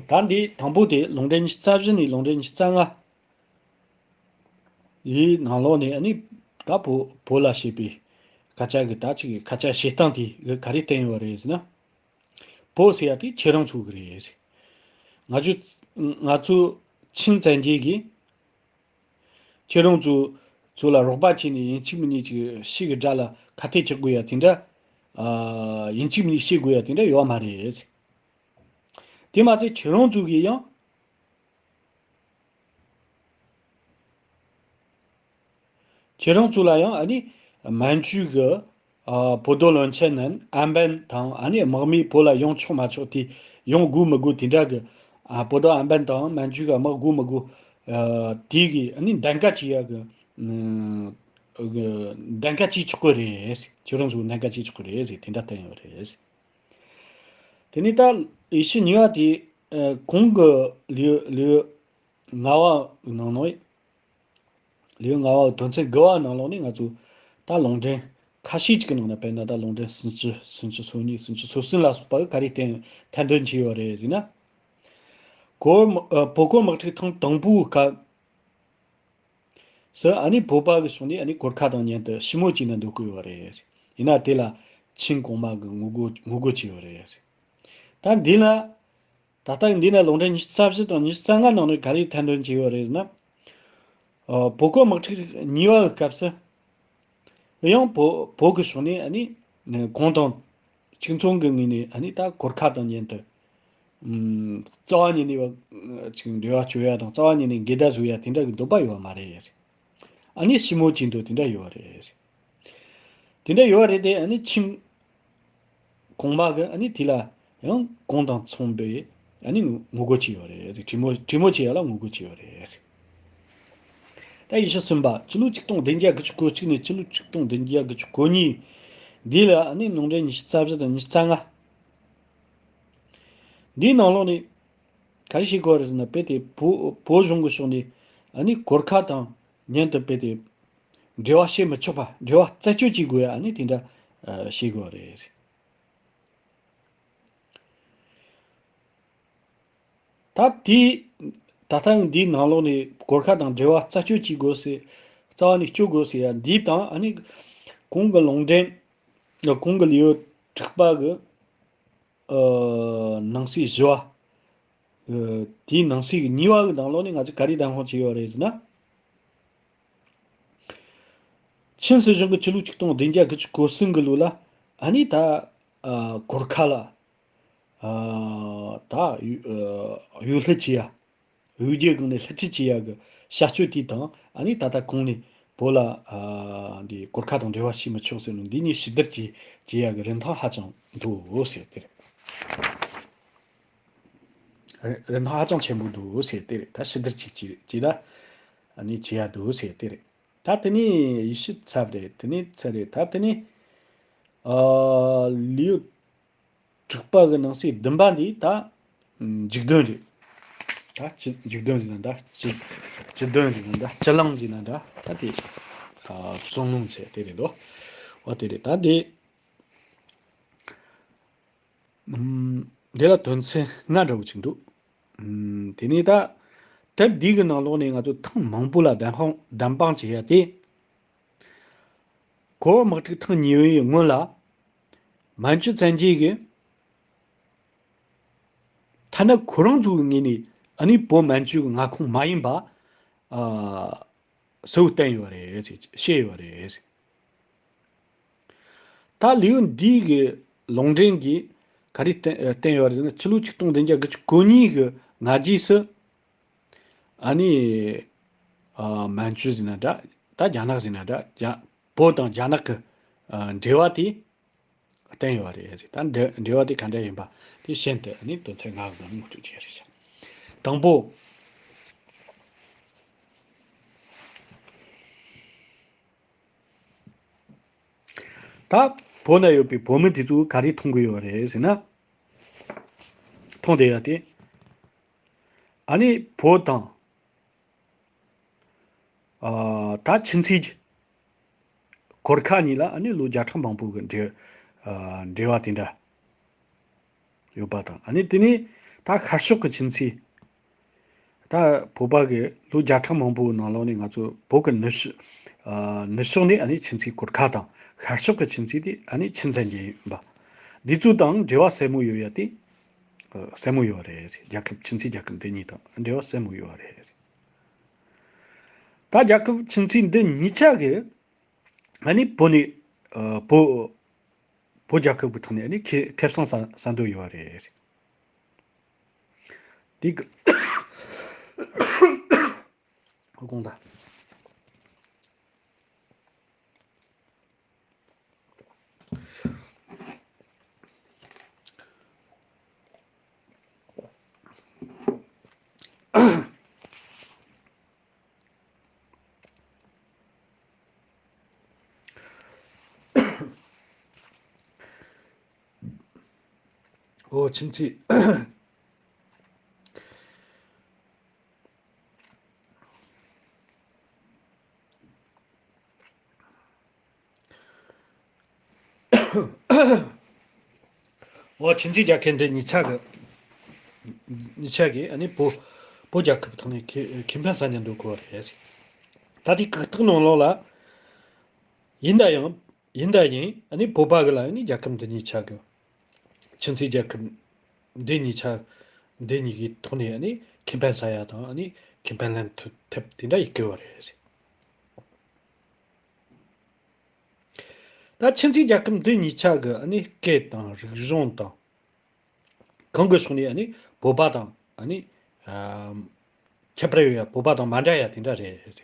ད་འདི་དང་པོ་དེ་ལུང་འདྲེན་ཉི་ཤུ་རྩ་བཞི་ནས་ལུང་འདྲེན་ཉི་ཤུ་རྩ་ལྔ་ཡི་ནང་ལོགས་ནས་ཨ་ནི་ད་བོད་བོད་ལ་བྱེད་པའི་སྐད་ཆ་གི་ད་ཅིག་གི་སྐད་ཆ་བཤད་སྟངས་དེ་གི་ག་རེ་བསྟན་ཡོད་རེད་ཟེར་ན། བོད་ཟེར་ཡ་དེ་ཁྱེད་རང་ཚོ་གི་རེད། ང་ཚོ་ང་ཚོ་ཆིང་བཙན་རྒྱལ་གྱིས་ཁྱེད་རང་ཚོ་ཚོ་ལ་རོགས་པ་བྱས་ནས་ཡིན་གཅིག་མིན་གཉིས་ཀྱི་ཤི་གི་དགྲ་ལ་ཁ་གཏད་གཅོག་དགོས་ཡ་དེ་འདྲ། ཨ་ཡིན་གཅིག་མིན་གཉིས་ཤི་དགོས་ཡ་དེ་འདྲ་ཡོད་མ་རེད། དེ་མ་ཚད་ཁྱེད་རང་ཚོ་གིས་ཡང་། ཁྱེད་རང་ཚོ་ལ་ཡང་ཨ་ནི་མན་ཇུ་གི་ཨ་བོད་དོ་བློན་ཆེན་ནན་ཨན་པན་དང་ཨ་ནི་དམག་མི་བོད་ལ་ཡོང་ཆོག་མ་ཆོག་དེ་ཡོང་དགོས་མི་དགོས་དེ་འདྲ་གི་ཨ་བོད་དོ་ཨན་པན་དང་མན་ཇུ་གི་དམག་དགོས་མི་དགོས་ཨ་དེ་གི་ཨ་ནི་འདེམས་ཀ་བྱེད་ཡ་གི་ཨ་གི་འདེམས་ཀ་བྱེད་ཆོག་གི་རེད། ཁྱེད་རང་ཚོ་འདེམས་ཀ་བྱེད་ཆོག་གི་རེད་ཟེར་དེ་འདྲ་བསྟན་ཡོད་རེད། དེ་ནས་ད་ཡེ་ཤུ་གཉིས་པ་དེ་ཨ་གོང་གི་ལེའུ་ལེའུ་ལྔ་བ་ནང་ནང་ལེའུ་ལྔ་བ་དོན་ཚན་དགུ་བ་ནང་ལོགས་ནས་ང་ཚོ་ད་ལུང་འདྲེན་ཁ་ཤས་ཅིག་གི་ནང་ན་དཔེར་ན་ད་ལུང་འདྲེན་སུམ་ཅུ་སུམ་ཅུ་སོ་གཉིས་སུམ་ཅུ་སོ་གསུམ་ལ་སོགས་པ་གི་ག་རེ་བསྟན་ཐེར་འདོན་བྱས་ཡོད་རེད་ཟེར་ན། གོར་མ་ཨ་བོད་གོར་དམག་འཁྲུག་ཐེངས་དང་པོའི་སྐབས་སུ་ཨ་ནི་བོད་པ་གི་ཕྱོགས་ནས་ཨ་ནི་གོར་ཁ་དང་མཉམ་དུ་ཞི་མོལ་བྱས་ན་འདོད་ཀྱི་ཡོད་རེད། ཡིན་ན་དེ་ལ་ ཆིང་གོང་མ་གི་ངོ་རྒོལ་ངོ་རྒོལ་བྱས་ཡོད་རེད། ད་འདི་ལ་ད་ལྟ་འདི་ན་ལུང་འདྲེན་ཉི་ཤུ་རྩ་བཞི་དང་ཉི་ཤུ་རྩ་ལྔ་ནང་ནས་ག་རེ་ཐེར་འདོན་བྱས་ཡོད་རེད་ཟེར་ན། ཨ་བོད་གོ་དམག་འཁྲུག་གཉིས་པ་གི་སྐབས་སུ། ཡང་བོད་བོད་ཀྱི་ཕྱོགས་ནས་ཨ་ནི་གུང་ཐང་ཁྱིམ་ཚང་གི་ངོས་ནས་ཨ་ནི་ད་གོར་ཁ་དང་མཉམ་དུ་ཨམ་རྩ་བ་ཉིད་ནས་བ་ཅིག་འབྲེལ་བ་གཅོད་ཡ་དང་རྩ་བ་ཉིད་ནས་འགལ་ཟླ་བཟོ་ཡ་དེ་འདྲ་གི་འདོད་པ་ཡོད་པ་མ་རེད། ཨ་ནི་ཞི་མོལ་བྱེད་འདོད་དེ་འདྲ་ཡོད་པ་རེད། དེ་འདྲ་ཡོད་པ་རེད་དེ། ཨ་ནི་ཆིང་གོང་མ་གི་ཨ་ནི་དེ་ལ་ཡང་གུང་ཐང་ཚང་པས་ཨ་ནི་ངོ་རྒོལ་བྱས་ཡོད་རེད། གྲོས་མོལ་གྲོས་མོལ་བྱེད་ཡ་ལ་ངོ་རྒོལ་བྱས་ཡོད་རེད། ད་ཡེ་ཤུ་གསུམ་པ་ཕྱི་ལོ་ཆིག་སྟོང་བདུན་བརྒྱ་དགུ་བཅུ་གོ་གཅིག་ནས་ཕྱི་ལོ་ཆིག་སྟོང་བདུན་བརྒྱ་དགུ་བཅུ་གོ་གཉིས། འདི་ལ་ཨ་ནི་ལུང་འདྲེན་ཉི་ཤུ་རྩ་བཞི་དང་ཉི་ཤུ་རྩ་ལྔ། འདིའི་ནང་ལོགས་ནས་ག་རེ་བྱེད་དགོས་རེད་ཟེར་ན། དཔེ་དེ་བོད་བོད་གཞུང་གི་ཕྱོགས་ནས་ཨ་ནི་གོར་ཁ་དང་མཉམ་དུ་དཔེ་དེ་འབྲེལ་བ་བྱེད་མི་ཆོག་པ། འབྲེལ་བ་རྩད་གཅོད་བྱེད་དགོས་ཡ་ཨ་ནི་དེ་འདྲ་ཨ་བྱེད་དགོས་རེད། ད་དེ་ད་ལྟ་འདིའི་ནང་ལོགས་ནས་གོར་ཁ་དང་འབྲེལ་བ་རྩད་གཅོད་བྱེད་དགོས་ཟེར། རྩ་བ་ནས་གཅོད་དགོས་ཟེར་ཡ་འདི་དང་ཨ་ནི་གོང་གི་ལུང་འདྲེན་གོང་གི་ལེའུ་དྲུག་པ་གི་ཨ་ནང་གསེས་བཞི་བ། ཨ་དེའི་ནང་གསེས་ཀྱི་གཉིས་པ་གི་ནང་ལོགས་ནས་ང་ཚོས་ག་རེ་བདེན་དཔང་བྱས་ཡོད་རེད་ཟེར་ན། ཆིན་སྲིད་གཞུང་གིས་ཕྱི་ལོ་ཆིག་སྟོང་བདུན་བརྒྱ་དགུ་བཅུ་གོ་གསུམ་གི་ལོ་ལ་ཨ་ནི་ད་ཨ་གོར་ཁ་ལ་ཨ་ད་ཡུ་ཨ་གཡོ་སླུ་བྱེད་ཡ། གཡོ་སྒྱུ་སྒང་ནས་སླུ་ཁྲིད་བྱེད་ཡ་གི་བྱ་སྤྱོད་དེ་དང་ཨ་ནི་ད་ལྟ་གོང་ནས་བོད་ལ་ཨ་འདི་གོར་ཁ་དང་འབྲེལ་བ་བྱེད་མི་ཆོག་ཟེར་ནས་འདི་གཉིས་ཕྱི་བསྡུར་བྱེད་བྱེད་ཡ་གི་རིན་ཐང་ཧ་ཅང་མཐོ་ཟེར་དེ་རེད། རིན་ཐང་ཧ་ཅང་ཆེན་པོ་འདུག་ཟེར་དེ་རེད། ད་ཕྱི་བསྡུར་ཅིག་བྱེད་བྱེད་ད་ཨ་ནི་བྱེད་ཡ་འདུག་ཟེར་དེ་རེད། ད་དེ་ནས་ཡེ་ཤུ་ཚབ་རེད། དེ་ནས་ཚབ་རེད། ད་དེ་ནས་ཨ་ལེའུ་དྲུག་པ་གི་ནང་གསེས་བདུན་པ་འདི་ད་མཇུག་དོན་རེད། ད་སྤྱི་མཇུག་དོན་ཟེར་ན་འདྲ། སྤྱི་སྤྱི་དོན་ཟེར་ན་འདྲ། སྤྱི་གླེང་ཟེར་ན་འདྲ། ད་དེ་ཨ་གསུང་ལུང་བྱས་དེ་རེད་འདུག་འོ་དེ་རེད། ད་དེ་ཨམ་འདི་ལ་དོན་ཚན་ལྔ་འདྲ་བོ་ཅིག་འདུག་ཨམ་དེ་ནས་ད་དེབ་འདི་གི་ནང་ལོགས་ནས་ང་ཚོ་ཐེངས་མང་པོ་ལ་བདམས་དཔང་བདམས་དཔང་བྱེད་ཡ་དེ། གོ་བོད་དམག་འཁྲུག་ཐེངས་གཉིས་པའི་སྔོན་ལ་མན་ཇུ་བཙན་རྒྱལ་གྱིས་ཐ་ན་ཁོ་རང་ཚོའི་ངོས་ནས་ཨ་ནི་བོད་མན་ཇུ་གི་མངའ་ཁོངས་མ་ཡིན་པ་ཨ་གསལ་བོ་བསྟན་ཡོད་རེད་ཟེར། བཤད་ཡོད་རེད་ཟེར། ད་ལེའུ་འདི་གི་ལུང་འདྲེན་གྱིས་ག་རེ་བསྟན་བསྟན་ཡོད་རེད་ཟེར་ན། ཕྱི་ལོ་ཆིག་སྟོང་བདུན་བརྒྱ་དགུ་བཅུ་གོ་གཉིས་ཀྱི་སྔ་རྗེས་སུ་ཨ་ནི་ཨ་མན་ཇུ་ཟེར་ན་འདྲ། ད་རྒྱ་ནག་ཟེར་ན་འདྲ། རྒྱ་བོད་དང་རྒྱ་ནག་གི་ཨ་འབྲེལ་བ་དེ་བསྟན་ཡོད་རེད་ཟེར། ད་འབྲེལ་འབྲེལ་བ་དེ་ག་འདྲ་ཡིན་པ་དེ་གཞན་དུ་ཨ་ནི་དོན་ཚན་ལྔ་གི་ནང་ངོ་སྤྲོད་བྱས་རེད་ཤག་དང་པོ། ད་བོད་ན་ཡོད་པའི་བོད་མི་དེ་ཚོས་ག་རེ་མཐོང་གི་ཡོད་རེད་ཟེར་ན། མཐོང་བསྡད་ཡ་དེ་ཨ་ནི་བོད་དང་ཨ་ད་ཕྱི་ཚེས་གོར་ཁ་གཉིས་ལ་ཨ་ནི་ལོ་བརྒྱ་ཕྲག་མང་པོ་གི་འབྲེལ་ཨ་འབྲེལ་བ་དེ་འདྲ་ཡོད་པ་དང་། ཨ་ནི་དེ་ནས་ད་ཤར་ཕྱོགས་ཀྱི་ཁྱིམ་མཚེས། ད་བོད་པ་གི་ལོ་བརྒྱ་ཕྲག་མང་པོའི་ནང་ལོགས་ནས་ང་ཚོ་བོད་ཀྱི་ནུབ་ཕྱོགས་ཨ་ནུབ་ཕྱོགས་ནས་ཨ་ནི་ཁྱིམ་མཚེས་གོར་ཁ་དང་། ཤར་ཕྱོགས་ཀྱི་ཁྱིམ་མཚེས་དེ་ཨ་ནི་ཆིན་བཙན་རྒྱལ་ཡིན་པ། འདི་ཚོ་དང་འབྲེལ་བ་ཟབ་མོ་ཡོད་ཡ་དེ་ཨ་ཟབ་མོ་ཡོད་རེད། རྒྱལ་ཁབ་ཁྱིམ་མཚེས་རྒྱལ་ཁབ་འདི་གཉིས་དང་འབྲེལ་བ་ཟབ་མོ་ཡོད་རེད། ད་རྒྱལ་ཁབ་ཁྱིམ་མཚེས་འདི་གཉིས་ཆ་གི་ཨ་ནི་བོད་ནས་ཨ་བོད་བོད་རྒྱལ་ཁབ་ཀྱི་ཐོག་ནས་ཨ་ནི་ཁེ་ཁེ་བཟང་ཟ་ཟ་འདོད་ཡོད་རེད། དེ་གི་ཧོ་གོང་ད། ཨོ་ཁྱིམ་མཚེས། ཨོ་ཁྱིམ་མཚེས་རྒྱལ་ཁབ་འདི་གཉིས་ཆ་གི་གཉིས་ཆ་གི་ཨ་ནི་བོད་བོད་རྒྱལ་ཁབ་ཐོག་ནས་ཁེ་ཁེ་ཕན་ཟ་ནས་འདུག་གོ་རེད། ད་དེ་གི་རྟགས་ནང་ལོགས་ལ་ཡིན་ད་ཡང་། ཡིན་ད་ཡིན། ཨ་ནི་བོད་པ་གི་ལ་ཨ་ནི་རྒྱལ་ཁབ་འདི་གཉིས་ཆ་གི། ཆུ་མཛོད་རྒྱལ་ཁབ་འདི་གཉིས་ཆ། འདི་གཉིས་ཀྱི་ཐོག་ནས་ཨ་ནི་ཁེ་ཕན་ཟ་ཡ་དང་ཨ་ནི་ཁེ་ཕན་ལེན་ཐུབ་ཐབས་དེ་འདྲ་ཡི་གི་བ་རེད། ད་ཆུ་མཛོད་རྒྱལ་ཁབ་འདི་གཉིས་ཆ་གི་ཨ་ནི་སྐད་དང་རིག་གཞུང་དང་། གང་གི་ཕྱོགས་ནས་ཨ་ནི་བོད་པ་དང་ཨ་ནི་ཨ་ཁྱད་པར་ཡོད་ཡ། བོད་པ་དང་མ་འདྲ་ཡ་དེ་འདྲ་རེད།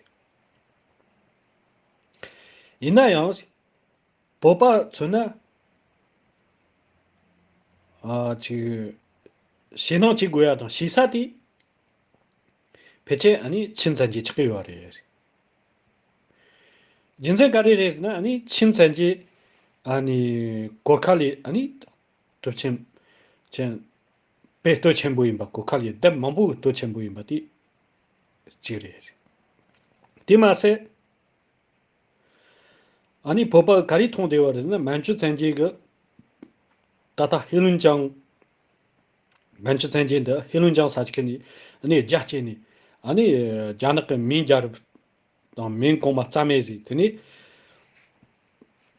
ཡིན་ན་ཡང་བོད་པ་མཚོན་ན་ཨ་ཅིག་ཞེད་སྣང་བྱེད་དགོས་ཡ་དང་ཞེད་ས་དེ་ཕལ་ཆེར་ཨ་ནི་ཆིན་བཙན་རྒྱལ་ཆགས་ཀྱི་ཡོད་རེད། རྒྱུ་མཚན་ག་རེ་རེད་ཟེར་ན། ཨ་ནི་ཆིན་བཙན་རྒྱལ་ཨ་ནི་གོར་ཁ་ལས་ཨ་ནི་སྟོབས་ཆེན་ཆེན་དཔེ་སྟོབས་ཆེན་པོ་ཡིན་པ། གོར་ཁ་ལས་ལྡབ་མང་པོ་སྟོབས་ཆེན་པོ་ཡིན་པ་དེ་གཅིག་རེད། དེ་མ་ཟད་ཨ་ནི་བོད་པ་ག་རེ་མཐོང་བསྡད་པ་རེད་ཟེར་ན། མན་ཇུ་བཙན་རྒྱལ་གི་ད་ལྟ་ཧེ་ལུན་ཅང་། མན་ཇུ་བཙན་རྒྱལ་འདི་ཧེ་ལུན་ཅང་ས་ཆ་ནས་ཨ་ནི་རྒྱ་བསྐྱེད་ནས་ཨ་ནི་རྒྱ་ནག་གི་མིང་རྒྱལ་རབས་དང་མིང་གོང་མ་རྩ་མེད་བཟོས། དེ་ནས་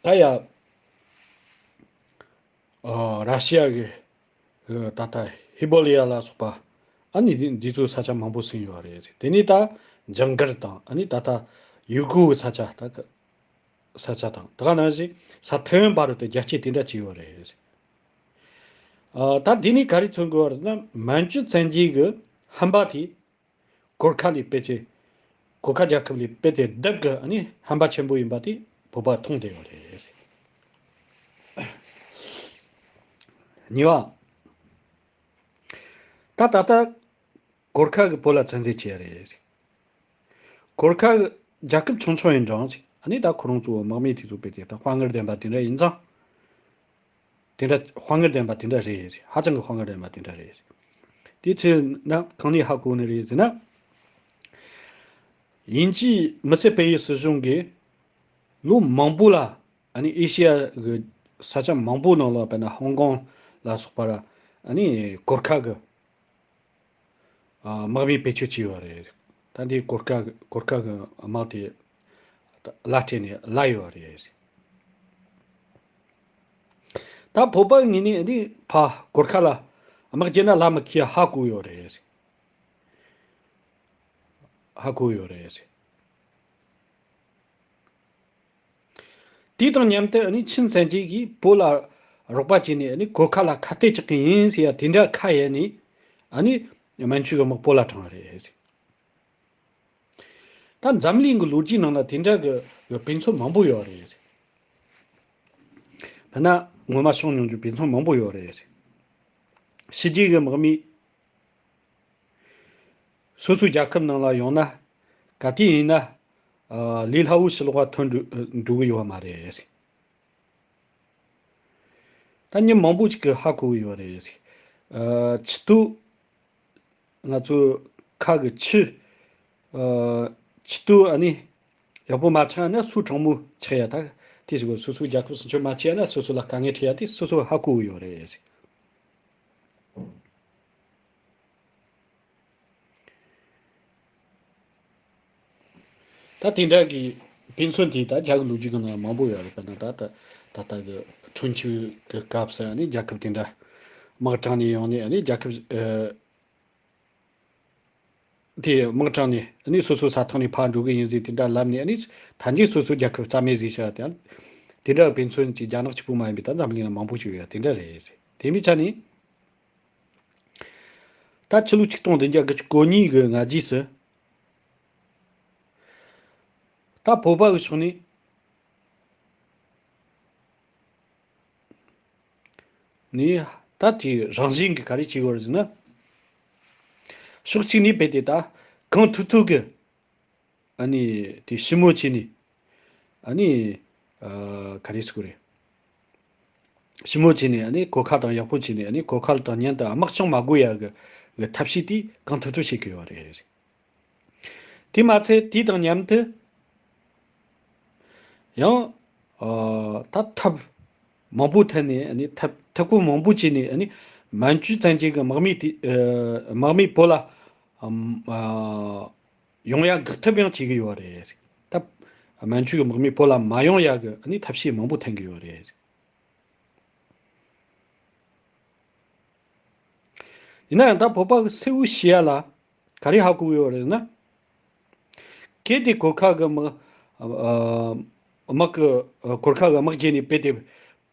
ད་ཡ་ཨ་ར་ཤི་ཡ་གི་ཨ་ད་ལྟ་ཧི་བོ་ལི་ཡ་ལ་སོགས་པ་ཨ་ནི་འདི་འདི་ཚོའི་ས་ཆ་མང་པོ་ཟིན་ཡོད་རེད། དེ་ནས་ད་ཇང་གར་དང་ཨ་ནི་ད་ལྟ་ཡུ་གུར་གི་ས་ཆ། ད་ས་ཆ་དང་ད་ག་ནང་བཞིན་ས་ཐེ་ཝན་བར་དུ་རྒྱ་སྐྱེད་དེ་འདྲ་བྱས་ཡོད་རེད། ཨ་ད་འདི་ནས་ག་རེ་མཚོན་དགོས་པ་རེད་ན། མན་ཇུ་བཙན་རྒྱལ་གྱི་ཧམ་པ་དེ་གོར་ཁ་ལས་དཔེ་ཆེ། གོར་ཁ་རྒྱལ་ཁབ་ལས་དཔེ་དེ་ལྡབ་ཀྱི་ཨ་ནི་ཧམ་པ་ཆེན་པོ་ཡིན་པ་དེ་བོད་པ་མཐོང་བསྡད་ཡོད་རེད། གཉིས་པ། ད་ད་ལྟ་གོར་ཁ་གིས་བོད་ལ་བཙན་འཛུལ་བྱས་རེད། གོར་ཁ་རྒྱལ་ཁབ་ཆུང་ཆུང་ཡིན་ཀྱང་ཨ་ནི་ད་ཁོ་རང་ཚོ་དམག་མི་དེ་ཚོ་དཔེ་དེ་ད་དཔའ་ངར་ལྡན་པ་དེ་འདྲ་ཡིན་ཙང་། དེ་འདྲ་དཔའ་ངར་ལྡན་པ་དེ་འདྲ་རེད། ཧ་ཅང་གི་དཔའ་ངར་ལྡན་པ་དེ་འདྲ་རེད། དེ་ཚོས་ན་གང་ནས་ཧ་གོ་ནི་རེད་ཟེར་ན། དབྱིན་ཇིའི་མི་སེར་སྤེལ་ཡུལ་སྲིད་གཞུང་གིས་ལོ་མང་པོ་ལ་ཨ་ནི་ཨེ་ཤི་ཡ་གི་ས་ཆ་མང་པོ་ནང་ལ། དཔེར་ན་ཧོང་ཀོང་ལ་སོགས་པར་ཨ་ནི་གོར་ཁ་གི་ཨ་དམག་མི་བེད་སྤྱོད་བྱས་ཡོད་རེད། ད་འདི་གོར་ཁ་གོར་ཁ་གི་དམག་དེ་བླ་སྤྲད་ནས་བླ་ཡོད་རེད། ད་བོད་པ་ངོས་ནས་འདི་ཕ་གོར་ཁ་ལ་དམག་རྒྱག་ན་ལ་མི་ཁི་ཧ་གོ་ཡོད་རེད། ཧ་གོ་ཡོད་རེད། དེ་དང་མཉམ་དུ་ཨ་ནི་ཆིན་བཙན་རྒྱལ་གྱིས་བོད་ལ་རོགས་པ་བྱས་ནས་ཨ་ནི་གོར་ཁ་ལ་ཁ་གཏད་གཅོག་གི་ཡིན་ཟེར་ཡ་དེ་འདྲ་ཁ་གཡར་ནས་ཨ་ནི་མན་ཇུ་གི་དམག་བོད་ལ་དྲངས་རེད། ད་འཛམ་གླིང་གི་ལོ་རྒྱུས་ནང་ན་དེ་འདྲ་གི་གི་དཔེ་མཚོན་མང་པོ་ཡོད་རེད། དཔེར་ན་ངོ་མ་བྱུང་མྱོང་རྒྱུ་དཔེ་མཚོན་མང་པོ་ཡོད་རེད། ཕྱི་རྒྱལ་གི་དམག་མི་སོ་སོའི་རྒྱལ་ཁབ་ནང་ལ་ཡོང་ན་ག་དུས་ཡིན་ན་ཨ་ལས་སླ་བོ་ཕྱི་ལོགས་ལ་ཐོན་འགྲོ་འགྲོ་གི་ཡོད་མ་རེད། ད་མི་མང་པོ་ཅིག་གིས་ཧ་གོ་གི་ཡོད་རེད། ཨ་ཆུ་ཏོ། ང་ཚོ་ཁ་གི་ཆུ། ཨ་ཆུ་ཏོ་ཨ་ནི་ཡག་པོ་མ་ཆགས་ན་སོ་གྲང་མོ་ཆགས་ཡ། ད་དེ་ཞིག་གོ། སོ་སོའི་རྒྱལ་ཁབ་སྲུང་སྐྱོབ་མ་བྱས་ན་སོ་སོ་ལ་དཀའ་ངལ་འཕྲད་ཡ་དེ་སོ་སོ་ཧ་གོ་གི་ཡོད་རེད། ད་དེ་འདྲ་གི་དཔེ་མཚོན་དེ་ད་རྒྱ་གི་ལོ་རྒྱུས་ཀྱི་ནང་མང་པོ་ཡོད་རེད། དཔེར་ན་ད་ད་ད་ལྟ་གི་ཁྲུན་ཆུ་གི་སྐབས་སུ་ཨ་ནི་རྒྱལ་ཁབ་དེ་འདྲ་དམག་དྲངས་ནས་ཡོང་ནས་ཨ་ནི་རྒྱལ་ཁབ་ཨ་དེ་དམག་དྲངས་ནས་ཨ་ནི་སོ་སོའི་ས་ཐག་ནས་ཕར་འགྲོ་གི་ཡིན་ཟེར་དེ་འདྲ་ལབ་ནས། ཨ་ནི་ད་འཇིག་སོ་སོའི་རྒྱལ་ཁབ་རྩ་མེད་བཟོས་བཞག་དེ། དེ་འདྲ་དཔེ་མཚོན་གྱི་རྒྱ་ནག་གཅིག་པུ་མ་ཡིན་པའི་ད་འཛམ་གླིང་ལ་མང་པོ་ཞིག་ཡོད། དེ་འདྲ་རེད། དེ་འདྲའི་ཆ་ནས། ད་ཕྱི་ལོ་ཆིག་སྟོང་བདུན་བརྒྱ་དགུ་བཅུ་གོ་གཉིས་གི་སྔ་རྗེས་སུ། ད་བོད་པ་གི་ཕྱོགས་ནས་ནས་ད་དེ་རང་བཞིན་གྱིས་ག་རེ་བྱེད་དགོས་རེད་ཟེར་ན། ཕྱོགས་གཅིག་ནས་རྦད་དེ་ད་གང་ཐུབ་ཐུབ་ཀྱིས་ཨ་ནི་དེ་ཞི་མོལ་བྱས་ནས། ཨ་ནི་ཨ་ག་རེ་ཟེར་དགོས་རེད། ཞི་མོལ་བྱས་ནས་ཨ་ནི་གོར་ཁ་དང་ཡག་པོ་བྱས་ནས། ཨ་ནི་གོར་ཁ་དང་མཉམ་དུ་དམག་སྦྱོང་མ་དགོས་ཡ་གི་གི་ཐབས་ཤེས་དེ་གང་ཐུབ་ཐུབ་བྱེད་ཀྱི་ཡོད་རེད། དེ་མ་ཚད་དེ་དང་མཉམ་དུ་ཡང་ཨ་ད་ཐབས་མང་པོ་འཐེན་ནས། ཨ་ནི་ཐབས་ཐབས་བཀོད་མང་པོ་བྱས་ནས། ཨ་ནི་མན་ཇུ་བཙན་རྒྱལ་གྱི་དམག་མི་དེ་ཨ་དམག་མི་བོད་ལ་ཨམ་ཨ་ཡོང་ཡ་འགག་ཐབས་ཡང་བྱེད་ཀྱི་ཡོད་རེད། ད་ མན་ཇུ་གི་དམག་མི་བོད་ལ་མ་ཡོང་ཡག་གི་ཨ་ནི་ཐབས་ཤེས་མང་པོ་འཐེན་གི་ཡོད་རེད། ཡིན་ན་ཡང་ད་བོད་པ་གི་སེའུ་ཤི་ཡ་ལ་ག་རེ་ཧ་གོ་ཡོད་རེད་ན། གལ་ཏེ་གོར་ཁ་གི་དམག་ཨ་དམག་གི་གོར་ཁ་གི་དམག་རྒྱལ་ནས་དཔེ་དེ་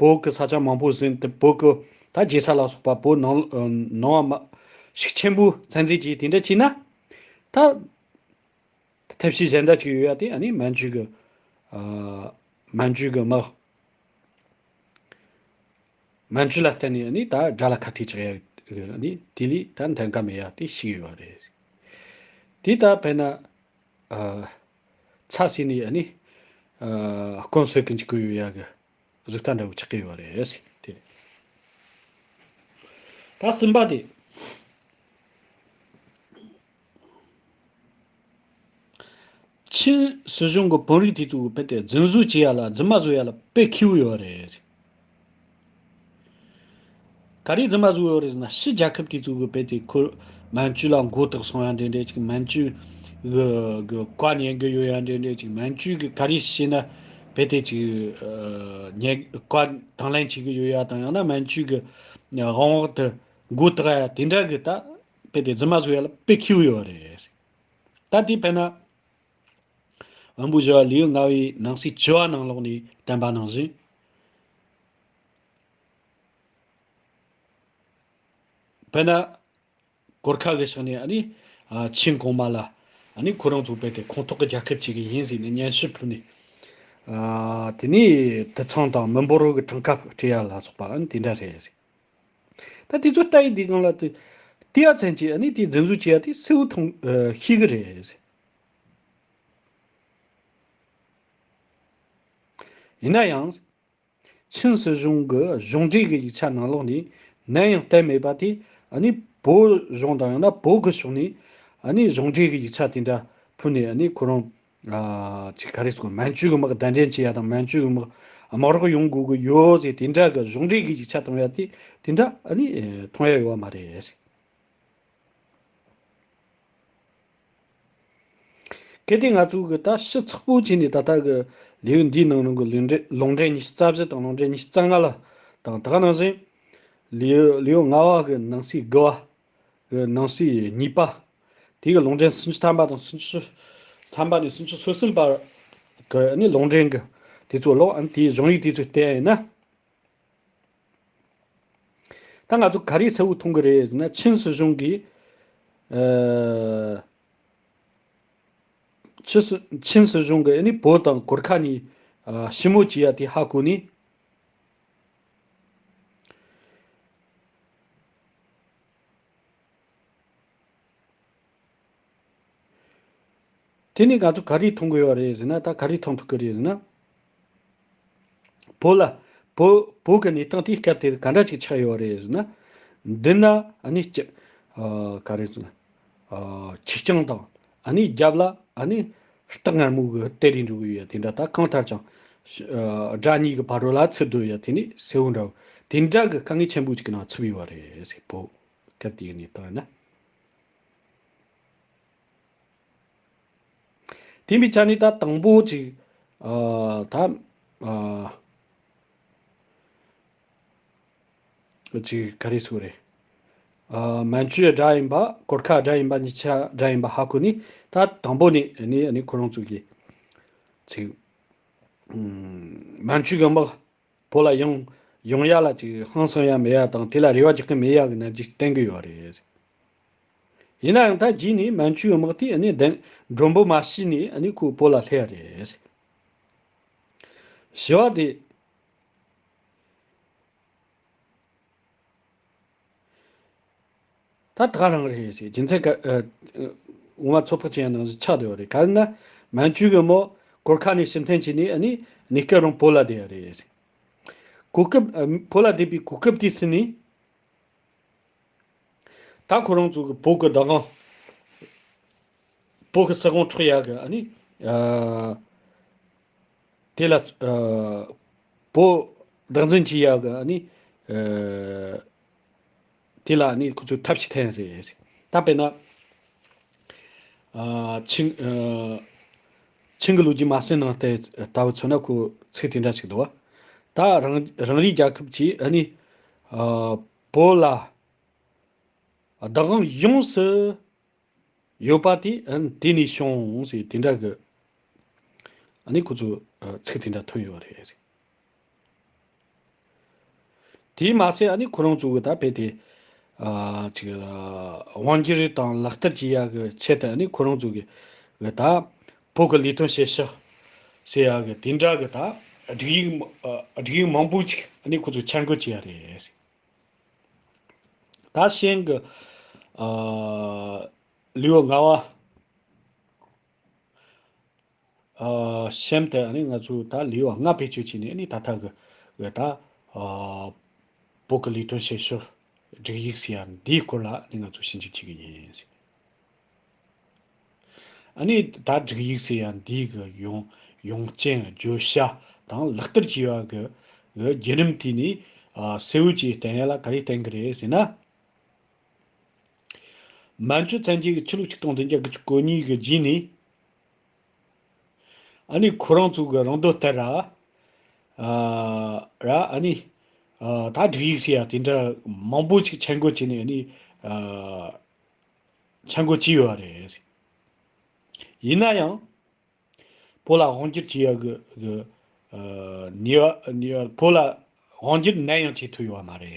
བོད་གི་ས་ཆ་མང་པོ་ཟིན་དེ་བོད་གི་ད་རྒྱལ་ས་ལ་སོགས་པ་བོད་ནང་ནང་བ་མ་ཤུགས་ཆེན་པོ་བཙན་འཛུལ་གྱིས་དེ་འདྲ་བྱས་ན། ད་ཐབས་ཤེས་གཞན་དག་ཅིག་ཡོད་ཡ་དེ་ཨ་ནི་མན་ཇུ་གི་ཨ་མན་ཇུ་གི་དམག་མན་ཇུ་ལ་བརྟེན་ནས་ནི་ད་དགྲ་ལ་ཁ་གཏད་གཅོག་ཡ་ནི་དེ་ལས་ད་འཐེན་ཀ་མེད་ཡ་དེ་ཤེས་ཡོད་རེད། དེ་ད་དཔེར་ན་ཚ་ཟེར་ནས་ནི་དཀོན་སོད་ཀི་འཇིག་གི་ཡོད་ཡ་གི་གཟུགས་ལྟ་འདྲ་བོ་ཆགས་ཀྱི་ཡོད་རེད་དེ། ད་གསུམ་པ་དེ། ཆིན་སྲིད་གཞུང་གི་དཔོན་རིགས་དེ་ཚོ་གི་དཔེ་དེ་རྫུན་བཟོ་བྱེད་ཡ་ལ་རྫུན་མ་བཟོ་ཡ་ལ་དཔེ་མཁས་པོ་ཡོད་རེད། ག་རེ་རྫུན་མ་བཟོ་ཡོད་རེད་ཟེར་ན། ཕྱི་རྒྱལ་ཁབ་དེ་ཚོ་གི་དཔེ་དེ་ཁོ་མན་ཇུ་ལ་མགོ་བཏགས་སོང་ཡ་འདྲེ་འདྲེ་ཅིག་མན་ཇུ་གི་གི་བཀའ་ཉན་གི་ཡོད་ཡ་འདྲེ་འདྲེ་ཅིག་མན་ཇུ་གི་ག་རེ་བྱས་ན་དཔེ་དེ་ཅིག་ཉན་བཀའ་དང་ལེན་བྱེད་གི་ཡོད་ཡ་དང་ཡང་ན་མན་ཇུ་གི་དབང་འོག་ཏུ་མགོ་བཏགས་ཡ་དེ་འདྲ་གི་ད་དཔེ་དེ་རྫུན་མ་བཟོ་ཡ་ལ་དཔེ་མཁས་པོ་ཡོད་རེད། ད་དེ་དཔེར་ན། དབོན་པོ་ཞི་བ་ལིའུ་ལྔ་པའི་ནང་གསེས་བཅུ་བ་ནང་ལོགས་ནས་བསྟན་པ་ནང་བཞིན། དཔེར་ན། གོར་ཁ་གི་ཕྱོགས་ནས་ཨ་ནི། ཨ་ཆིན་གོང་མ་ལ། ཨ་ནི་ཁོ་རང་ཚོ་དཔེ་དེ་ཁོངས་གཏོགས་ཀྱི་རྒྱལ་ཁབ་ཅིག་གི་ཡིན་ཟེར་ནས་སྙན་ཞུ་ཕུལ་ནས། ཨ་དེ་ནས་དུད་ཚང་དང་མི་འབོར་བ་གི་གྲངས་ཀ་སྤྲད་ཡ་ལ་སོགས་པ་ཨ་ནི་དེ་འདྲ་རེད་ཟེར། ད་དེ་ཚོ་ལྟ་ཡི་འདི་སྒང་ལ་དེ་དེ་ཡ་ཚན་གྱིས་ཨ་ནི་དེ་རྫུན་བཟོ་བྱེད་ཡ་དེ་གསལ་བོ་མཐོང་ཨ་ཤེས་གི་རེད། ཡིན་ན་ཡང་། ཆིན་སྲིད་གཞུང་གི་གཞུང་འབྲེལ་གྱི་ཡིག་ཆ་ནང་ལོགས་ནས་ནམ་ཡང་བསྟན་མེད་པ་དེ་ཨ་ནི་བོད་གཞུང་དང་ཡང་ན་བོད་ཀྱི་ཕྱོགས་ནས་ཨ་ནི་གཞུང་འབྲེལ་གྱི་ཡིག་ཆ་དེ་འདྲ་ཕུལ་ནས་ཨ་ནི་ཁོ་རང་། ཨ་ཅིག་ག་རེ་ཟེར་དགོས། མན་ཇུ་གི་དམག་གདན་འདྲེན་བྱེད་ཡ་དང་མན་ཇུ་གི་དམག་དམག་རོགས་ཡོང་དགོས་ཀྱི་ཡོད་ཟེར་དེ་འདྲ་གི་གཞུང་འབྲེལ་གྱི་ཡིག་ཆ་གཏོང་ཡ་དེ་དེ་འདྲ་ཨ་ནི་མཐོང་ཡ་ཡོད་པ་མ་རེད། གལ་ཏེ་ང་ཚོ་གི་ད་ཕྱི་ཚགས་པོ་བྱས་ནས་ད་ལྟ་གི་ལེའུ་འདིའི་ནང་ནང་གི་ལུང་འདྲེན་ལུང་འདྲེན་ཉི་ཤུ་རྩ་བཞི་དང་ལུང་འདྲེན་ཉི་ཤུ་རྩ་ལྔ་ལ་དང་ད་ག་ནང་བཞིན་ལེའུ་ལེའུ་ལྔ་པ་གི་ནང་གསེས་དགུ་པ། ནང་གསེས་གཉིས་པ། དེ་གི་ལུང་འདྲེན་སུམ་ཅུ་ཐམ་པ་དང་སུམ་ཅུ་ཐམ་པ་ནས་སུམ་ཅུ་སོ་གསུམ་བར་གྱི་ནི་ལུང་འདྲེན་གྱི་དེ་ཚོ་ཀློག་ཨ་ནི་དེའི་གཞུང་ཡིག་དེ་ཚོ་བལྟས་ཡིན་ན། ད་ང་ཚོ་ག་རེ་གསལ་བོ་མཐོང་གི་རེད་ཟེར་ན། ཆིན་སྲིད་གཞུང་གིས་ཨ་ཆི་སྲིད་ཆིན་སྲིད་གཞུང་གིས་ཨ་ནི་བོད་དང་གོར་ཁ་གཉིས་ཨ་ཞི་མོལ་བྱེད་ཡ་དེ་ཧ་གོ་ནས། དེ་ནས་ང་ཚོ་ག་རེ་མཐོང་གི་ཡོད་རེད་ཟེར་ན། ད་ག་རེ་མཐོང་ཐུབ་ཀྱི་རེད་ཟེར་ན། བོད་ལ་བོད་བོད་ཀྱི་གནས་སྟངས་དེ་སྐབས་དེར་ག་འདྲ་ཅིག་ཆགས་ཡོད་རེད་ཟེར་ན། མདུན་ན་ཨ་ནི་ཅི་ཨ་ག་རེ་ཟེར་ན། ཨ་ཆིག་རྐྱང་དང་ཨ་ནི་རྒྱབ་ལ་ཨ་ནི་སྟག་ངར་མོ་གི་སྟེར་རེ་འགྲོ་གི་ཡོད། དེ་འདྲ་ད་གང་ལྟར་ཀྱང་ཨ་དགྲ་གཉིས་ཀྱི་བར་རོ་ལ་ཚུད་སྡོད་ཡ་དེ་ནི་གསལ་བོ་འདྲ་བོ་དེ་འདྲ་གི་དཀའ་ངལ་ཆེན་པོ་ཅིག་གི་ནང་ཚུད་ཡོད་རེད་ཟེར། བོད་སྐབས་དེའི་གནས་སྟངས་ཡིན་ན། དེ་མིན་ཆ་ནས་ད་དང་པོ་ཅིག་ཨ་ད་ཨ་ཅིག་ག་རེ་ཟེར་རེད། ཨ་མན་ཇུའི་དགྲ་ཡིན་པ་གོར་ཁ་དགྲ་ཡིན་པ་གཉིས་ཆ་དགྲ་ཡིན་པ་ཧ་གོ་ནས། ད་དང་པོ་ནས་ནས་ནས་ཁོ་རང་ཚོ་གིས་ཅིག་ཨུམ་མན་ཇུ་གི་དམག་བོད་ལ་ཡོང་ཡོང་ཡ་ལ་ཅིག་ཧང་སང་ཡ་མེད་ཡ་དང་། དེ་ལ་རེ་བ་རྒྱག་གི་མེད་ཡ་གི་ནན་གྱིས་བསྟན་གི་ཡོད་རེད། ཡིན་ན་ཡང་ད་རྗེས་ནས་མན་ཇུའི་དམག་དེ་ཨ་ནི་གདན་མགྲོན་པོ་མ་བྱས་ནས་ཨ་ནི་ཁོ་བོད་ལ་སླེབས་ཡ་རེད། བྱ་བ་དེ་ད་ད་ག་རང་རེད་ཟེར། རྒྱུ་མཚན་ག་ཨ་ཨ་ངོ་མ་ཚོད་དཔག་བྱེད་ཡ་ནང་བཞིན་ཆགས་བསྡད་ཡོད་རེད། ག་རེ་ན་མན་ཇུ་གི་དམག་གོར་ཁ་ནས་ཕྱིར་འཐེན་བྱས་ནས་ཨ་ནི་གནས་སྐབས་རང་བོད་ལ་བསྡད་ཡ་རེད་ཟེར། གོ་སྐབས་ཨ་བོད་ལ་བསྡད་པའི་གོ་སྐབས་དེ་ཟིན་ནས། ད་ཁོ་རང་ཚོ་གི་བོད་ཀྱི་བདག་དབང་། བོད་ཀྱི་སྲིད་དབང་འཕྲོག་ཡག་གི་ཨ་ནི་ཨ་དེ་ལ་ཨ་བོད་བདག་འཛིན་བྱེད་ཡག་གི་ཨ་ནི་ཨ་དེ་ལ་ཨ་ནི་ཁོ་ཚོས་ཐབས་ཤེས་འཐེན་རེད། ད་དཔེར་ན་ཨ་ཆིང་ཨ་ ཆིང་གི་ལོ་རྒྱུས་མ་ཟིན་ནང་ལྟ་ལྟ་བུ་མཚོན་ན་ཁོ་ཚིག་དེ་འདྲ་ཞིག་འདུག་བ། ད་རང་རང་རེའི་རྒྱལ་ཁབ་ཀྱིས་ཨ་ནི་ཨ་བོད་ལ་བདག་དབང་ཡོངས་སུ་ཡོད་པ་དེ་ཨ་ནི་དེ་ནས་བྱུང་ཟེར་དེ་འདྲ་གི་ཨ་ནི་ཁོ་ཚོ་ཨ་ཚིག་དེ་འདྲ་ཐོན་ཡོད་རེད། དེས་མ་ཚད་ཨ་ནི་ཁོ་རང་ཚོ་གི་ད་དཔེ་དེ་ཨ་ཅིག་དབང་སྒྱུར་དང་ལག་བསྟར་བྱེད་ཡ་གི་ཆེད་དུ་ཨ་ནི་ཁོ་རང་ཚོ་གི་གི་ད་བོད་ཀྱི་ལས་དོན་བྱེད་ཕྱོགས་ཟེར་ཡ་གི་དེ་འདྲ་གི་ད་སྒྲིག་ཡིག་མ་ཨ་སྒྲིག་ཡིག་མང་པོ་ཅིག་ཨ་ནི་ཁོ་ཚོས་འཆར་འགོད་བྱས་ཡ་རེད། ད་ཤེན་གི་ཨ་ལེའུ་ལྔ་བ། ཨ་གཤམ་དུ་ཨ་ནི་ང་ཚོས་ད་ལེའུ་ལྔ་བེད་སྤྱོད་བྱས་ནས་ཨ་ནི་ད་ལྟ་གི་གི་ད་ཨ་བོད་ཀྱི་ལས་དོན་བྱེད་ཕྱོགས་སྒྲིག་ཡིག་ཟེར་ཡ་འདིའི་སྐོར་ལ་ཨ་ནི་ང་ཚོས་ཞིབ་འཇུག་བྱེད་ཀྱི་ཡིན། ཨ་ནི་ད་སྒྲིག་ཡིག་ཟེར་ཡ་འདིའི་གི་ཡོང་ཡོང་རྐྱེན་བརྗོད་བྱ་དང་ལག་བསྟར་བྱས་པ་གི་གི་བརྒྱུད་རིམ་དེ་ནི་ཨ་གསལ་བོ་བྱས་བསྟན་ཡ་ལ་ག་རེ་བསྟན་གི་རེད་ཟེར་ན། མན་ཇུ་བཙན་རྒྱལ་གྱིས་ཆི་ལོ་ཆིག་སྟོང་བདུན་བརྒྱ་དགུ་བཅུ་གོ་གཉིས་ཀྱི་རྗེས་ནས་ཨ་ནི་ཁོ་རང་ཚོ་གི་རང་འདོད་ལྟར་ར་ཨ་ར་ཨ་ནི་ཨ་ད་སྒྲིག་ཡིག་ཟེར་ཡ་དེ་འདྲ་མང་པོ་ཅིག་འཆར་འགོད་བྱས་ནས་ཨ་ནི་ཨ་འཆར་འགོད་བྱས་ཡོད་རེད། ཡིན་ན་ཡང་བོད་ལ་དབང་སྒྱུར་བྱེད་ཡ་གི་གི་ཨ་ནུས་པ་ནུས་པ་བོད་ལ་དབང་སྒྱུར་ནམ་ཡང་བྱེད་ཐུབ་ཡོད་མ་རེད།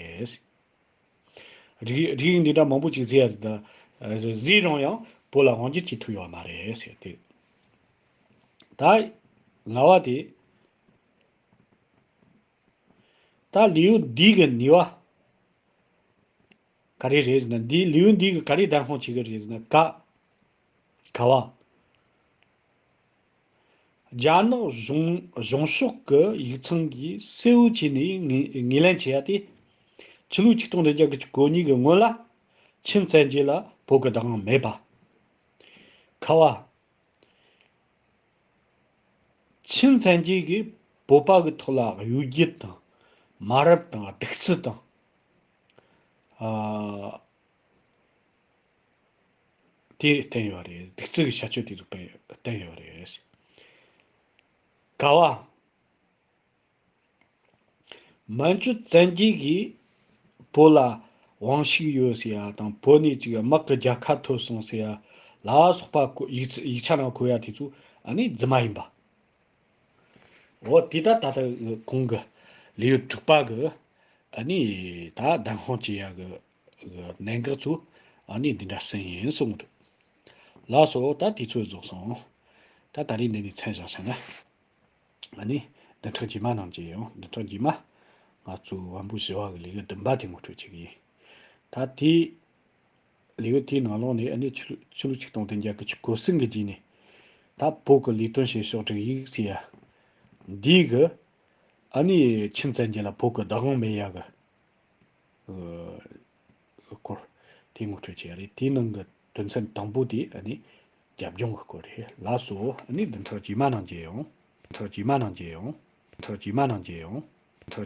རིགས་རིགས་འདི་འདྲ་མང་པོ་ཅིག་ཟེར་ཡ་རེད་ད། ཟེར་རུང་ཡང་བོད་ལ་དབང་སྒྱུར་བྱེད་ཐུབ་ཡོད་མ་རེད་ཟེར་ཏེ། ད་ལྔ་བ་དེ། ད་ལེའུ་འདི་གི་ནུས་པ་ག་རེ་རེད་ཟེར་ན། འདི་ལེའུ་འདི་གི་ག་རེ་བདེན་དཔང་བྱེད་ཀྱི་རེད་ཟེར་ན། ཀ་ཀ་བ། རྒྱ་ནག་གཞུང་གཞུང་ཕྱོགས་ཀྱི་ཡིག་ཚང་གིས་གསལ་བོ་བྱས་ནས་ངོས་ངོས་ལེན་བྱས་ཡ་དེ། ཕྱི་ལོ་ཆིག་སྟོང་བདུན་བརྒྱ་དགུ་བཅུ་གོ་གཉིས་ཀྱི་སྔོན་ལ་ཆིན་བཙན་རྒྱལ་ལ་བོད་ཀྱི་བདག་དབང་མེད་པ། ཁ་བ། ཆིན་བཙན་རྒྱལ་གྱིས་བོད་པ་གི་ཐོག་ལ་གཡོ་སྒྱུ་དང་། དམའ་རབས་དང་། གདུག་རྩུབ་དང་། ཨ། དེ་བསྟན་ཡོད་རེད། གདུག་རྩུབ་ཀྱི་བྱ་སྤྱོད་དེ་ཚོ་སྤེལ་བསྟན་ཡོད་རེད། ག་བ། མན་ཇུ་བཙན་རྒྱལ་གྱིས་བོད་ལ་དབང་ཤུགས་ཡོད་ཟེར་ཡ་དང་། བོད་ནས་ཅིག་དམག་གི་རྒྱལ་ཁ་ཐོབ་སོང་ཟེར་ཡ་ལ་སོགས་པ་ཡིག་ཡིག་ཆ་ནང་འཁོད་ཡ་དེ་ཚོ་ཨ་ནི་རྫུན་མ་ཡིན་པ། འོ་དེ་ལྟར་ད་ལྟ་གོང་གི་ལེའུ་དྲུག་པ་གི་ཨ་ནི་ད་བདེན་དཔང་བྱེད་ཡ་གི་གནད་འགག་ཚོ་ཨ་ནི་འདི་འདྲ་གསུངས་ཡིན་གསུངས་འདུག་ལགས་སོ། ད་དུས་ཚོད་རྫོགས་སོང་། ད་ད་རེས་འདི་ནས་མཚམས་བཞག་བྱས་ན། ཨ་ནི་བདུན་ཕྲག་རྗེས་མ་ནང་མཇལ་ཡོང་། བདུན་ཕྲག་རྗེས་མ་ང་ཚོ་དབང་པོ་ཞི་བ་གི་ལེའུ་བདུན་པ་དེ་ངོ་སྤྲོད་བྱེད་ཀྱི་ཡིན། ད་དེ་ལེའུ་དེའི་ནང་ལོགས་ནས་ཨ་ནི་ཕྱི་ཕྱི་ལོ་ཆིག་སྟོང་བདུན་བརྒྱ་དགུ་བཅུ་གོ་གསུམ་གྱི་རྗེས་ནས་ད་བོད་ཀྱི་ལས་དོན་བྱེད་ཕྱོགས་སྒྲིག་ཡིག་ཟེར་ཡ་འདི་གི་ཨ་ནི་ཆིན་བཙན་རྒྱལ་ལ་བོད་ཀྱི་བདག་དབང་མེད་ཡ་གི་སྐོར་དེ་ངོ་སྤྲོད་བྱས་རེད། དེའི་ནང་གི་དོན་ཚན་དང་པོ་དེ་ཨ་ནི་རྒྱབ་ལྗོངས་ཀྱི་སྐོར་རེད། ལགས་སོ། ཨ་ནི་བདུན་ཕྲག་རྗེས་མ་ནང་མཇལ་ཡོང་། བདུན་ཕྲག་རྗེས་མ་ནང་མཇལ་ཡོང་། བདུན་ཕྲག་རྗེས་མ་ནང་མཇལ་ཡོང་།